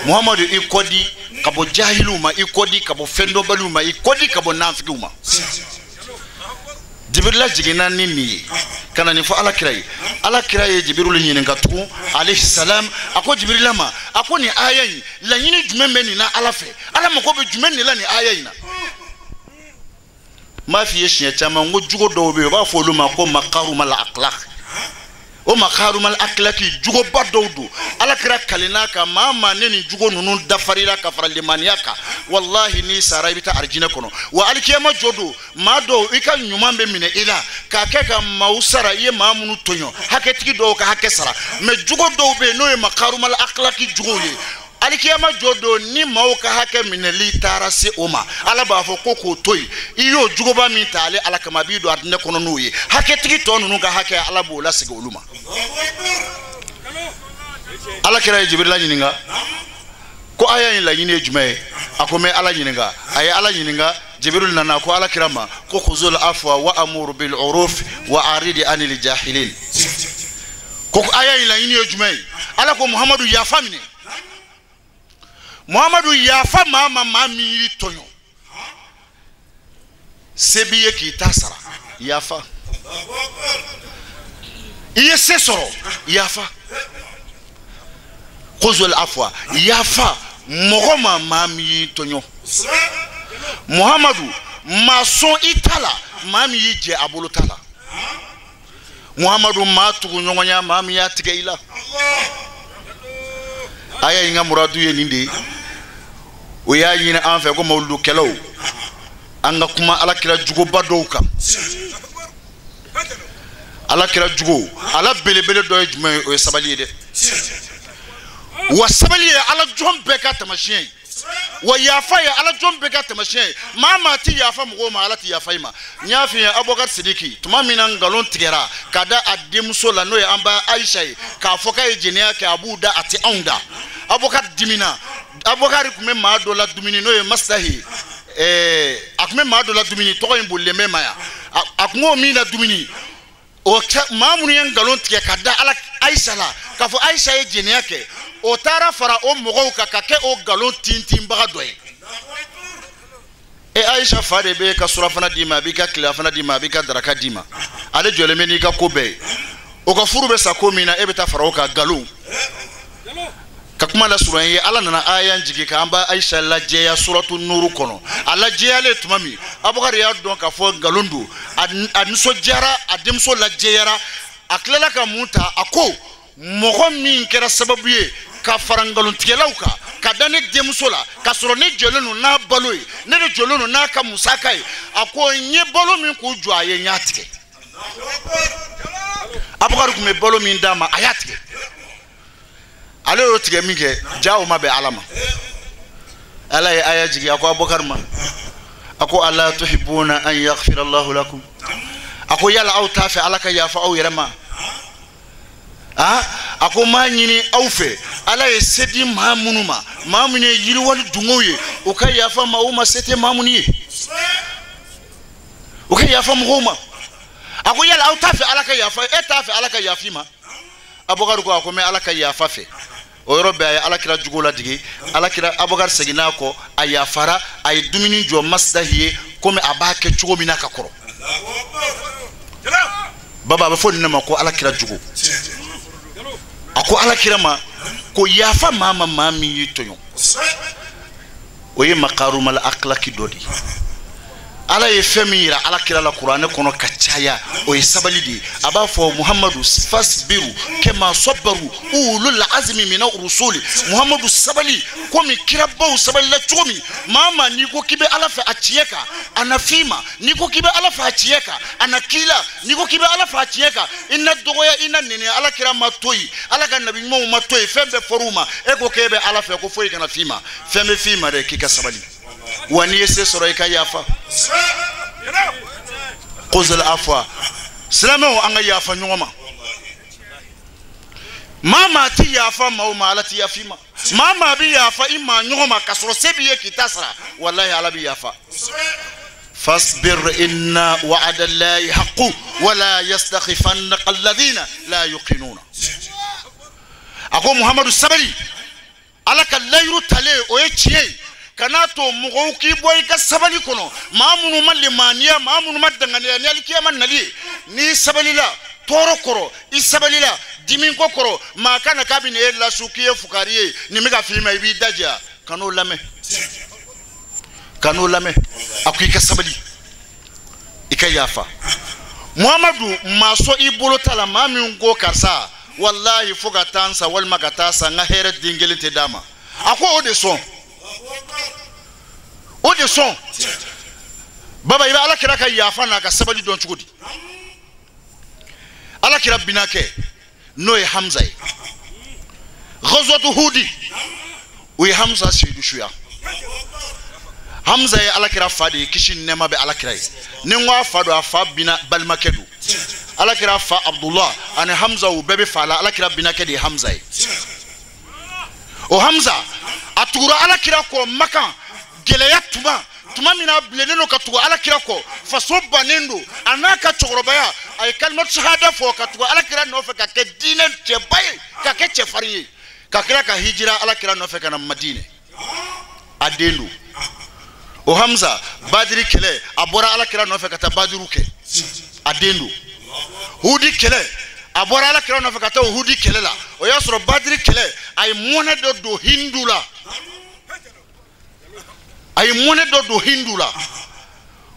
Muhammadu i kɔdi ka bɔ jahiliw ma i kɔdi ka bɔ fɛndɔnbaliw ma i kɔdi ka bɔ nafigiw ma. Jibirila jiginna ni nin ye ka na nin fɔ Ala kira ye. Ala kira ye Jibirila ɲininka tugun alayhi salam a ko Jibirila ma a ko nin aya in laɲini jumɛn bɛ nin na Ala fɛ Ala mako bɛ jumɛn de la nin aya in na. N b'a f'i ye siɲɛ caman n ko jugo dɔw bɛ yen u b'a fɔ olu ma ko makarumal akhlaq o makarumal akhlaqi jugoba dɔw don Ala kira kalenna kan maa maa ne nin jugo ninnu dafarila ka fara limaniya kan walahi n'i sara i bɛ taa arijinɛ kɔnɔ wa alikiyama jɔ don maa dɔw i ka ɲuman bɛ minɛ i la k'a kɛ ka maaw sara i ye maa minnu tɔɲɔ hakɛtigi dɔw ka hakɛ sara mɛ jugo dɔw bɛ yen n'o ye makarumal akhlaqi jugow ye alikiyama jɔ don ni maaw ka hakɛ minɛli taara se o ma Ala b'a fɔ ko k'o to yen i y'o juguba min ta ale Ala kama a b'i don arijinɛ kɔnɔ n'o ye hakɛtigi tɔ ninnu ka hakɛ Ala b'o lasegin olu ma. Ala kira ye Jibirila ɲininka ko aya in laɲini ye jumɛn ye a ko n bɛ Ala ɲininka a ye Ala ɲininka Jibiril nana ko Ala kira ma ko khuzul afwa wa amur bil uruf wa arid anil jahilin ko aya in laɲini ye jumɛn ye Ala ko Muhammadu yafa minɛ Muhammadu yafa maa ma maa min y'i tɔɲɔ se b'i ye k'i ta sara yafa i ye se sɔrɔ yafa khuzul afwa yafa mɔgɔ ma maa min y'i tɔɲɔ Muhammadu maa sɔn i ta la maa min y'i jɛ a bolo ta la Muhammadu maa tugu ɲɔgɔnya maa min y'a tigɛ i la. Aya in ka muradu ye nin de ye o y'a ɲini an fɛ ko mawuludukɛlaw an ka kuma Ala kira juguba dɔw kan. Ala kira jugu ala belebele dɔ ye jumɛn ye o ye sabali ye dɛ wa sabali ye Ala jɔn bɛɛ ka taamasiyɛn ye wa yafa ye Ala jɔn bɛɛ ka taamasiyɛn ye maa maa ti yafa mɔgɔw ma Ala ti yafa i ma. N y'a f'i ye Abubakar Sidiki tuma min na nkalon tigɛra ka da a denmuso la n'o ye an ba Ayisa ye k'a fɔ k'a ye jɛnɛya kɛ a b'u da a tɛ anw da Abubakar dimina Abubakar tun bɛ maa dɔ la dumuni n'o ye Masahi a tun bɛ maa dɔ la dumuni tɔgɔ in bolilen bɛ ma yan a tun b'o min la dumuni o maa minnu ye nkalon tigɛ ka da Ala Ayisa la k'a fɔ Ayisa ye jɛnɛya kɛ o taara fara o mɔgɔw kan ka kɛ o nkalon tintinbaga dɔ ye. E Ayisa fa de bɛ ka surafana d'i ma a b'i ka tilelafana d'i ma a b'i ka daraka d'i ma ale jɔlen bɛ n'i ka ko bɛɛ ye o ka furu bɛ sa ko min na e bɛ taa fara o kan nkalon ka kuma lasurunya ye. Ala nana aya jigin k'an ba Ayisa lajɛya suratu nuru kɔnɔ a lajɛyalen tuma min Abubakar y'a dɔn k'a fɔ nkalon don a nisɔndiyara a denmuso lajɛyara a tilala ka mun ta a ko mɔgɔ min kɛra sababu ye ka fara nkalontigɛlaw kan ka da ne denmuso la ka sɔrɔ ne jɔlen don n'a balo ye ne de jɔlen don n'a ka musaka ye a ko n ye balo min k'u jɔ a ye n y'a tigɛ. Abubakar tun bɛ balo min d'a ma a y'a tigɛ ale y'o tigɛ min kɛ ja o ma bɛn Ala ma Ala ye aya jigin a ko Abubakar ma a ko ala tuhibuna an yaghfira Allahu lakum a ko yala aw t'a fɛ Ala ka yafa aw yɛrɛ ma a ko maa ɲini aw fɛ Ala ye se di maa minnu ma maa minnu ye yiriwali dungow ye u ka yafa maaw ma se tɛ maa minnu ye u ka yafa mɔgɔw ma a ko yala aw t'a fɛ Ala ka yafa e t'a fɛ Ala ka yafa i ma Abubakar ko a ko n bɛ Ala ka yafa fɛ o yɔrɔ bɛɛ a ye Ala kira jugu ladege Ala kira Abubakar seginna a kɔ a yafara a ye dumuni jɔ Masidahi ye komi a b'a kɛ cogo min na ka kɔrɔ baba a bɛ fɔ nin de ma ko Ala kira jugu a ko Ala kira ma ko yafa maa ma maa min y'i tɔɲɔ o ye makarumal akilaki dɔ de ye Ala ye fɛn min yira Ala kira la kuranɛ kɔnɔ ka caya o ye sabali de ye a b'a fɔ Muhamadu fasbiru kama sabaru ulul azmi mina rusuli Muhamadu sabali komi kirabaw sabalila cogo min maa maa n'i ko k'i bɛ Ala fɛ a tiɲɛ kan a na f'i ma n'i ko k'i bɛ Ala fɛ a tiɲɛ kan a na k'i la n'i ko k'i bɛ Ala fɛ a tiɲɛ kan i na dɔgɔya i na nɛni Ala kira ma to yen Ala ka nabi ɲumanw ma to yen fɛn bɛɛ fɔr'u ma e ko k'e bɛ Ala fɛ ko foyi kana f'i ma fɛn bɛ f'i ma dɛ k'i ka sabali wa n'i ye se sɔrɔ i ka yafa kozal afwa silamɛw an ka yafa ɲɔgɔn ma maa maa ti yafa maa o ma Ala ti yafa i ma maa maa bi yafa i maa ɲɔgɔn ma k'a sɔrɔ se b'i ye k'i ta sara walahi Ala bi yafa fasbir inna wa'ada Allahi haqqu wala yastakhifannaka alladhina la yuqinuna a ko Muhamadu sabali Ala ka layiru talen o ye tiɲɛ ye kana to mɔgɔw k'i bɔ i ka sabali kɔnɔ maa minnu ma limaniya maa minnu ma danganiya ni alikiyama nali ye n'i sabalila tɔɔrɔ kɔrɔ i sabalila dimiko kɔrɔ maa kana k'a bɛ na e lasu k'i ye fukari ye nin bɛ ka f'i ma i b'i daja kan'o lamɛn kan'o lamɛn a ko i ka sabali i ka yafa Muhamadu maa sɔn i bolo ta la maa min ko karisa walahi fo ka taa n sa walima ka taa sa n ka hɛrɛ den kelen tɛ d'a ma a ko o de sɔn o de sɔn baba i bɛ Ala kira ka yafa n'a ka sabali dɔn cogo di Ala kira binakɛ n'o ye Hamza ye Ghazwatu Hudi o ye Hamza seyidu suya Hamza ye Ala kira fa de ye kisi ni nɛɛma bɛ Ala kira ye ni n ko a fa don a fa bina balimakɛ don Ala kira fa Abdullah ani Hamza u bɛɛ bɛ fa la Ala kira binakɛ de ye Hamza ye o Hamza a tugura Ala kira kɔ Makan gɛlɛya tuma min na a bilennen don ka tugu Ala kira kɔ faso bannen don a n'a ka cɛkɔrɔbaya a ye kalimatu sahada fɔ ka tugu Ala kira nɔfɛ ka kɛ diinɛ cɛba ye ka kɛ cɛfarin ye ka kira ka hijira Ala kira nɔfɛ ka na Madinɛ a den don o Hamza Badiri kɛlɛ a bɔra Ala kira nɔfɛ ka taa Badiru kɛ a den don Hudi kɛlɛ a bɔra Ala kira nɔfɛ ka taa Hudi kɛlɛ la o y'a sɔrɔ Badiri kɛlɛ a ye mɔnɛ dɔ don Hindu la a ye mɔnɛ dɔ don Hindu la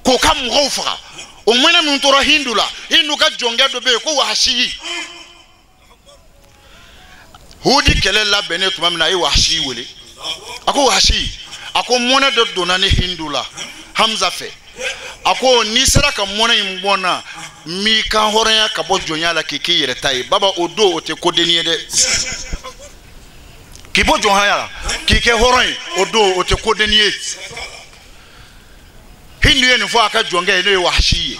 k'o ka mɔgɔw faga o mɔnɛ min tora Hindu la Hindu ka jɔnkɛ dɔ bɛ yen ko Wahasiyi Hudi kɛlɛ labɛnnen tuma min na a ye Wahasiyi wele a ko Wahasiyi a ko mɔnɛ dɔ donna ne Hindu la Hamza fɛ a ko n'i sera ka mɔnɛ in bɔ n na n b'i kan hɔrɔnya ka bɔ jɔnya la k'i k'i yɛrɛ ta ye baba o don o tɛ kodenni ye dɛ k'i bɔ jɔnya la k'i kɛ hɔrɔn ye o don o tɛ kodenni ye Hindu ye nin fɔ a ka jɔnkɛ ye n'o ye Wahasi ye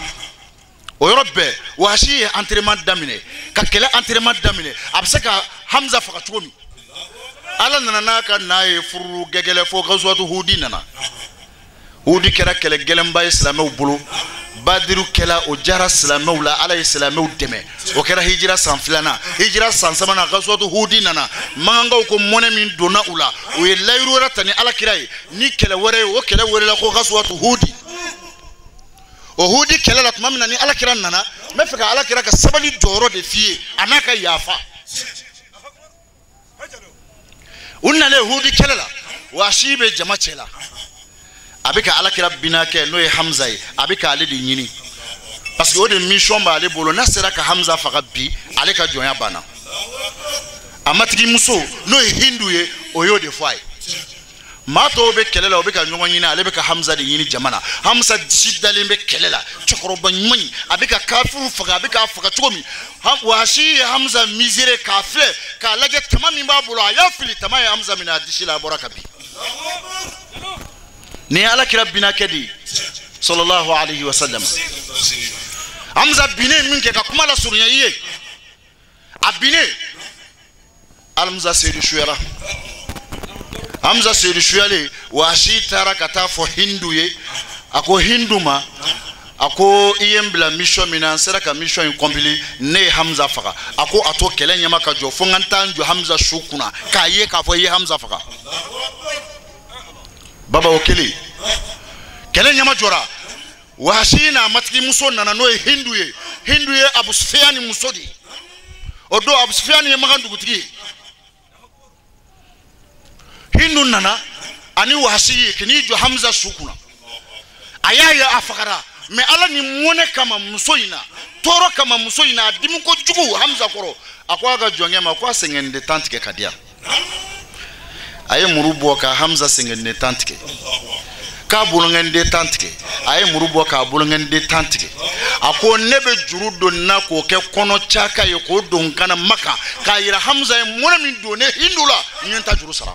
o yɔrɔ bɛɛ Wahasi ye entraînement daminɛ ka kɛlɛ entraînement daminɛ a bɛ se ka Hamza faga cogo min Ala nana n'a ka na ye furu gɛgɛlɛ fo Ghazwatu Hudi nana Hudi kɛra kɛlɛ gɛlɛnba ye silamɛw bolo Badiru kɛla o diyara silamɛw la Ala ye silamɛw dɛmɛ o kɛra hijira san 2nan hijira san 3nan Ghazwatu Hudi nana Makankaw ko mɔnɛ min donna u la u ye layiru wɛrɛ ta ni Ala kira ye ni kɛlɛ wɛrɛ ye o kɛlɛ wɛrɛ la ko Ghazwatu Hudi o Hudi kɛlɛ la tuma min na ni Ala kira nana n bɛ fɛ ka Ala kira ka sabali jɔyɔrɔ de f'i ye a n'a ka yafa u nalen Hudi kɛlɛ la Wahasi bɛ jama cɛ la a bɛ ka Ala kira binakɛ n'o ye Hamza ye a bɛ k'ale de ɲini parce que o de mission b'ale bolo n'a sera ka Hamza faga bi ale ka jɔnya banna a matigimuso n'o ye Hindu ye o y'o de fɔ a ye Maa tɔw bɛ kɛlɛ la, o bɛ ka ɲɔgɔn ɲini, ale bɛ ka Hamza de ɲini jama na. Hamza disi dalen bɛ kɛlɛ la, cɛkɔrɔba ɲuman in, a bɛ ka kafiriw faga, a bɛ k'a faga cogo min. Wasi ye Hamza misere k'a filɛ k'a lajɛ, tama min b'a bolo a y'a fili, tama ye Hamza minɛ a disi la, a bɔra ka bin. Nin ye Ala kira binakɛ de ye sallallahu alayhi wa sallam. Hamza binnen min kɛ, ka kuma lasurunya i ye, a binnen Hamza seyidu suyara. Hamza seyidu suyalen, Wasi taara ka taa fɔ Hindu ye. A ko Hindu ma, a ko i ye n bila mission min na, n sera ka mission in accompli, ne ye Hamza faga. A ko a to kɛlɛ ɲɛma ka jɔ, fo n ka taa n jɔ Hamza su kunna k'a ye k'a fɔ i ye Hamza faga. Baba o kelen, kɛlɛ ɲɛma jɔra. Wasi n'a matigimuso nana, n'o ye Hindu ye. Hindu ye Abu Sufiyani muso de ye. O don Abu Sufiyani ye Makan dugutigi ye. Hindu nana ani Wasi ye k'i jɔ Hamza su kunna. A y'a ye a fagara, mɛ Ala ni mɔnɛ kama muso in na, tɔɔrɔ kama muso in na, a dimi kojugu Hamza kɔrɔ. A ko a ka jɔnkɛ ma ko a sɛgɛnden tan tigɛ ka di yan. A ye muru bɔ ka Hamza sɛgɛnden tan tigɛ, k'a bolonkɛnden tan tigɛ. A ye muru bɔ k'a bolonkɛnden tan tigɛ. A ko ne bɛ juru don n na k'o kɛ kɔnɔ caka ye, k'o don n kana Maka, k'a yira Hamza ye mɔnɛ min don ne Hindu la, n ye n ta juru sara.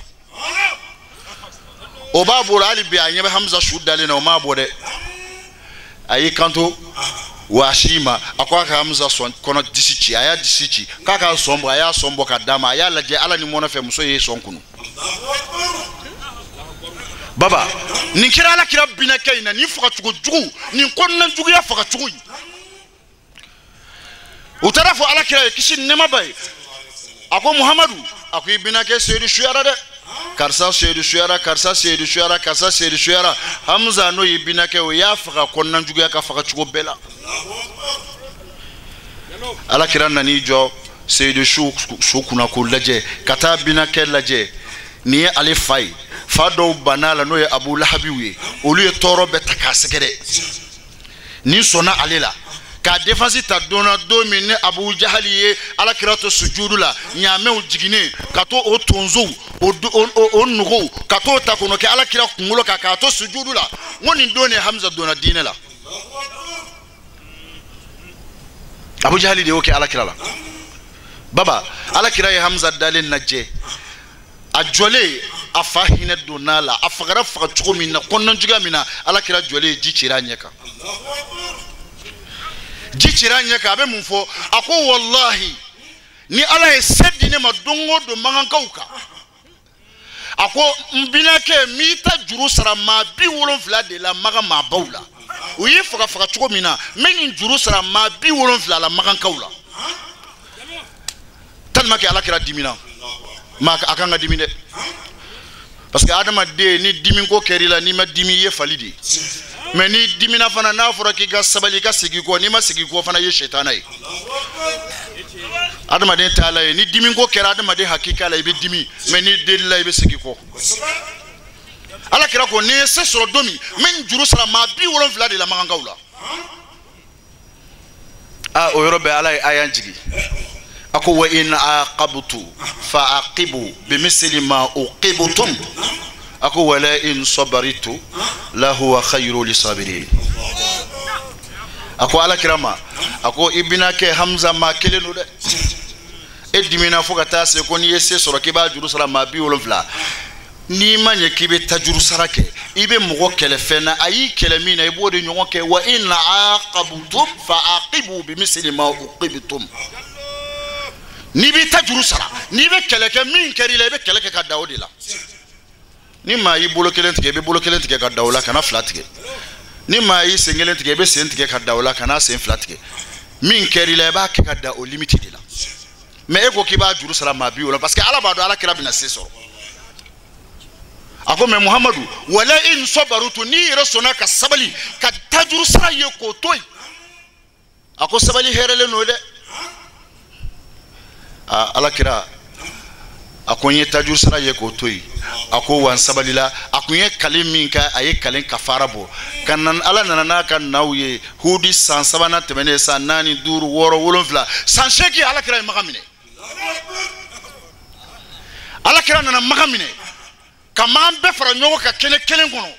O b'a bolo hali bi, a ɲɛ bɛ Hamza su dalen na, o m'a bɔ dɛ. A y'i kanto Wasi ma, a ko a ka Hamza sɔn kɔnɔ disi ci. A y'a disi ci k'a k'a sɔn bɔ, a y'a sɔn bɔ ka d'a ma. A y'a lajɛ, Ala ni mɔnɛ fɛ, muso ye sɔn kunu. Baba, nin kɛra Ala kira binakɛ in na, nin fagacogo jugu, nin kɔnɔna juguya fagacogo in. U taara fɔ Ala kira ye, kisi ni nɛɛma b'a ye. A ko Muhamadu, a ko i binakɛ seyidu suyara dɛ. Karisa seyidu suyara, karisa seyidu suyara, karisa seyidu suyara. Hamza n'o y'i binakɛ, o y'a faga kɔnɔna juguya ka fagacogo bɛɛ la. Ala kira nan'i jɔ seyidu su kunna k'o lajɛ, ka taa binakɛ lajɛ. Nin ye ale fa ye. Fa dɔw banna la, n'o ye Abu Lahabiw ye, olu ye tɔɔrɔ bɛɛ ta k'a sɛgɛrɛ. Nin sɔnna ale la k'a défense ta don na, don min ni Abu Jahali ye Ala kira to sujudu la, ɲaamɛw jiginnen ka to o tonsow o nogow ka t'o ta k'o kɛ Ala kira kunkolo kan k'a to sujudu la. N ko nin don de Hamza donna diinɛ la. Abu Jahali de y'o kɛ Ala kira la. Baba, Ala kira ye Hamza dalen lajɛ, a jɔlen, a fa hinɛ donna a la, a fagara faga cogo min na, kɔnɔna juguya min na, Ala kira jɔlen, ji cira a ɲɛ kan. Ji cira a ɲɛ kan, a bɛ mun fɔ? A ko walahi, ni Ala ye se di ne ma don o don Makankaw kan, a ko n binakɛ, n b'i ta juru sara maa 70 de la Makan maabaw la. U y'i faga faga cogo min na, n bɛ nin juru sara maa 70 la Makankaw la. Tellement que Ala kira dimina, ma a kan ka dimi dɛ. Parce que adamaden, ni dimi ko kɛr'i la, n'i ma dimi, i ye fali de ye. Mɛ n'i dimina fana, n'a fɔra k'i ka sabali, i ka segin kɔ, n'i ma segin kɔ fana, i ye sɛtana ye. Adamaden t'a la ye, ni dimi ko kɛra adamaden hakika la, i bɛ dimi, mɛ n'i delila, i bɛ segin kɔ. Ala kira ko n'i ye se sɔrɔ don min, n bɛ nin juru sara maa 70 de la Makankaw la. Aa, o yɔrɔ bɛɛ Ala ye aya jigin. A ko wa in aqabtu fa aqibu bimisli ma uqibtum. A ko wala in sabaritu la huwa khayru lisabirin. A ko Ala kira ma, a ko i binakɛ Hamza maa kelen don dɛ. E dimina fo ka taa se ko n'i ye se sɔrɔ k'i b'a juru sara maa 70. N'i ma ɲɛ k'i bɛ tajuru sara kɛ, i bɛ mɔgɔ kɛlɛ fɛn na, a y'i kɛlɛ min na, i b'o de ɲɔgɔn kɛ. Wa in aqabtum fa aqibu bimisli ma uqibtum. N'i b'i ta juru sara, n'i bɛ kɛlɛ kɛ, min kɛr'i la, i bɛ kɛlɛ kɛ ka da o de la. Ni maa y'i bolo kelen tigɛ, i bɛ bolo kelen tigɛ ka da o la, kana fila tigɛ. Ni maa y'i sen kelen tigɛ, i bɛ sen tigɛ ka da o la, kana sen fila tigɛ. Min kɛr'i la, i b'a kɛ ka da o limite de la. Mɛ e ko k'i b'a juru sara maa 70, parce que Ala b'a dɔn Ala kira bɛna se sɔrɔ. A ko mɛ Muhamadu, wala in sabarutu, n'i yɛrɛ sɔnna ka sabali ka tajuru sara ye k'o to yen. A ko sabali hɛrɛlen don dɛ. Aa, Ala kira a ko n ye tajuru sara ye k'o to yen. A ko wa n sabalila. A kun ye kale min kɛ, a ye kale kafara bɔ. Ka na Ala nana n'a ka naw ye, Hudi san 3nan tɛmɛnen, san 4, 5, 6, 7, san 8, Ala kira ye Makan minɛ. Ala kira nana Makan minɛ. Ka maa bɛɛ fara ɲɔgɔn kan kɛnɛ kelen kɔnɔ.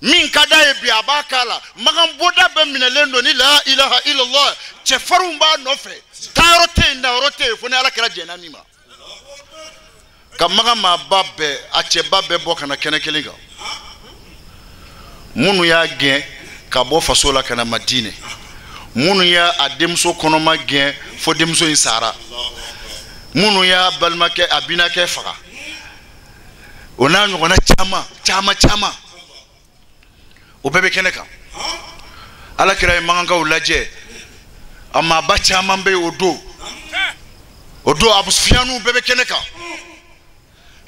Min ka d'a ye bi a b'a k'a la. Makan bɔda bɛɛ minɛlen don ni la ilaha illallah. Cɛfarinw b'a nɔfɛ. Taayɔrɔ tɛ yen, dayɔrɔ tɛ yen fo ni Ala kɛra jɛnna min ma. Ka makan maaba bɛɛ, a cɛba bɛɛ bɔ ka na kɛnɛ kelen kan. Minnu y'a gɛn ka bɔ faso la ka na Madinɛ. Minnu y'a a denmuso kɔnɔma gɛn fo denmuso in sara. Minnu y'a balimakɛ a binakɛ faga. O n'a ɲɔgɔnna caman caman caman. O bɛɛ bɛ kɛnɛ kan. Ala kira ye makankaw lajɛ. A maaba caman bɛ yen o don. O don Abu Sufiyanu bɛɛ bɛ kɛnɛ kan.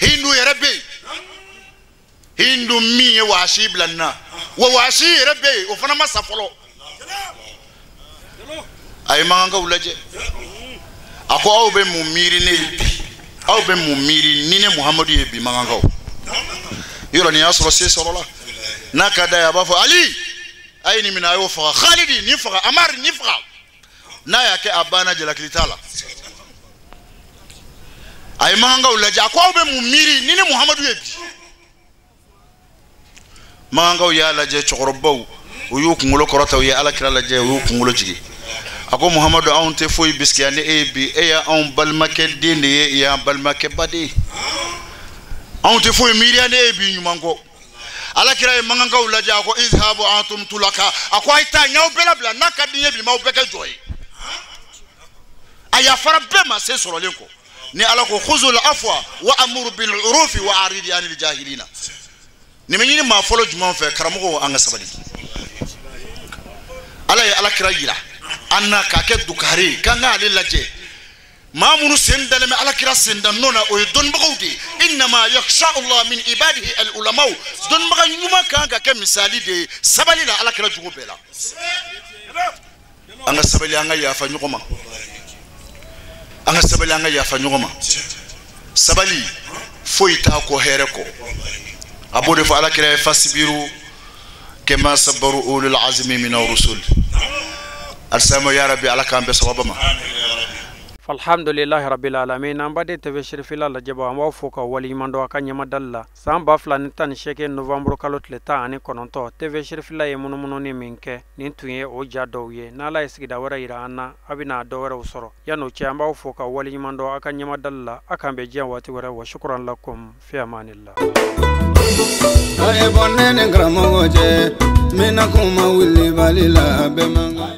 Hindu yɛrɛ bɛ yen. Hindu min ye Waasi bila nin na. Wa Waasi yɛrɛ bɛ yen, o fana ma sa fɔlɔ. A ye makankaw lajɛ. A ko aw bɛ mun miiri ne ye bi? Aw bɛ mun miiri ni ne Muhamadu ye bi makankaw? Yɔrɔ nin y'a sɔrɔ se sɔrɔla. N'a ka d'a ye a b'a fɔ Ali, a ye nin minɛ a y'o faga. Khalidi nin faga, Amari nin faga. N'a y'a kɛ a banna jalakili t'a la. A ye makankaw lajɛ, a ko aw bɛ mun miiri ni ne Muhamadu ye bi? Makankaw y'a lajɛ, cɛkɔrɔbaw u y'u kunkolo kɔrɔta, u ye Ala kira lajɛ, u y'u kunkolo jigin. A ko Muhamadu, anw tɛ foyi bisikiya ni e ye bi, e y'anw balimakɛ den de ye, e y'an balimakɛ ba de ye. Anw tɛ foyi miiriya ni e ye bi ɲuman kɔ. Ala kira ye makankaw lajɛ, a ko izhabu antum tulaka, a ko a ye taa, n y'aw bɛɛ labila, n'a ka di n ye bi n b'aw bɛɛ kɛ jɔ ye. A yafara bɛɛ ma se sɔrɔlen kɔ. Ni Ala ko khuzul afwa wa amuru bil urufi wa aridi anil jahilina. Nin bɛ ɲini maa fɔlɔ jumɛn fɛ? Karamɔgɔw, an ka sabali. Ala ye Ala kira yira an na k'a kɛ dukare ye, k'an k'ale lajɛ. Maa minnu sen dalen bɛ Ala kira sen da nɔ na, o ye dɔnnibagaw de ye. Innama yakhsha Allah min ibadihi al ulamaw. Dɔnnibaga ɲuman kan ka kɛ misali de ye sabali la Ala kira jogo bɛɛ la. An ka sabali, an ka yafa ɲɔgɔn ma. An ka sabali, an ka yafa ɲɔgɔn ma. Sabali foyi t'a kɔ hɛrɛ kɔ. A b'o de fɔ Ala kira ye, fasibiru kama sabaru ulul azmi mina rusul. Alisama ya Rabbi, Ala k'an bɛɛ sababa ma. Alhamdulillahi rabbil alamin. An baden TV Cherifila lajɛbaw, an b'aw fo ka waleɲuman dɔn a ka ɲɛmadali la. San 2018 novembre kalo tile 19, TV Cherifila ye munumununi min kɛ, nin tun ye o ja dɔw ye. N'Ala ye sigida wɛrɛ yira an na, a bɛna dɔ wɛrɛw sɔrɔ. Yan'o cɛ, an b'aw fo ka waleɲuman dɔn a ka ɲɛmadali la. A k'an bɛn diɲɛ waati wɛrɛ. Wa shukran lakum fi amanillah. A ye bɔ ne ni karamɔgɔ cɛ, n bɛna kuma wulibali la bɛɛ man kan.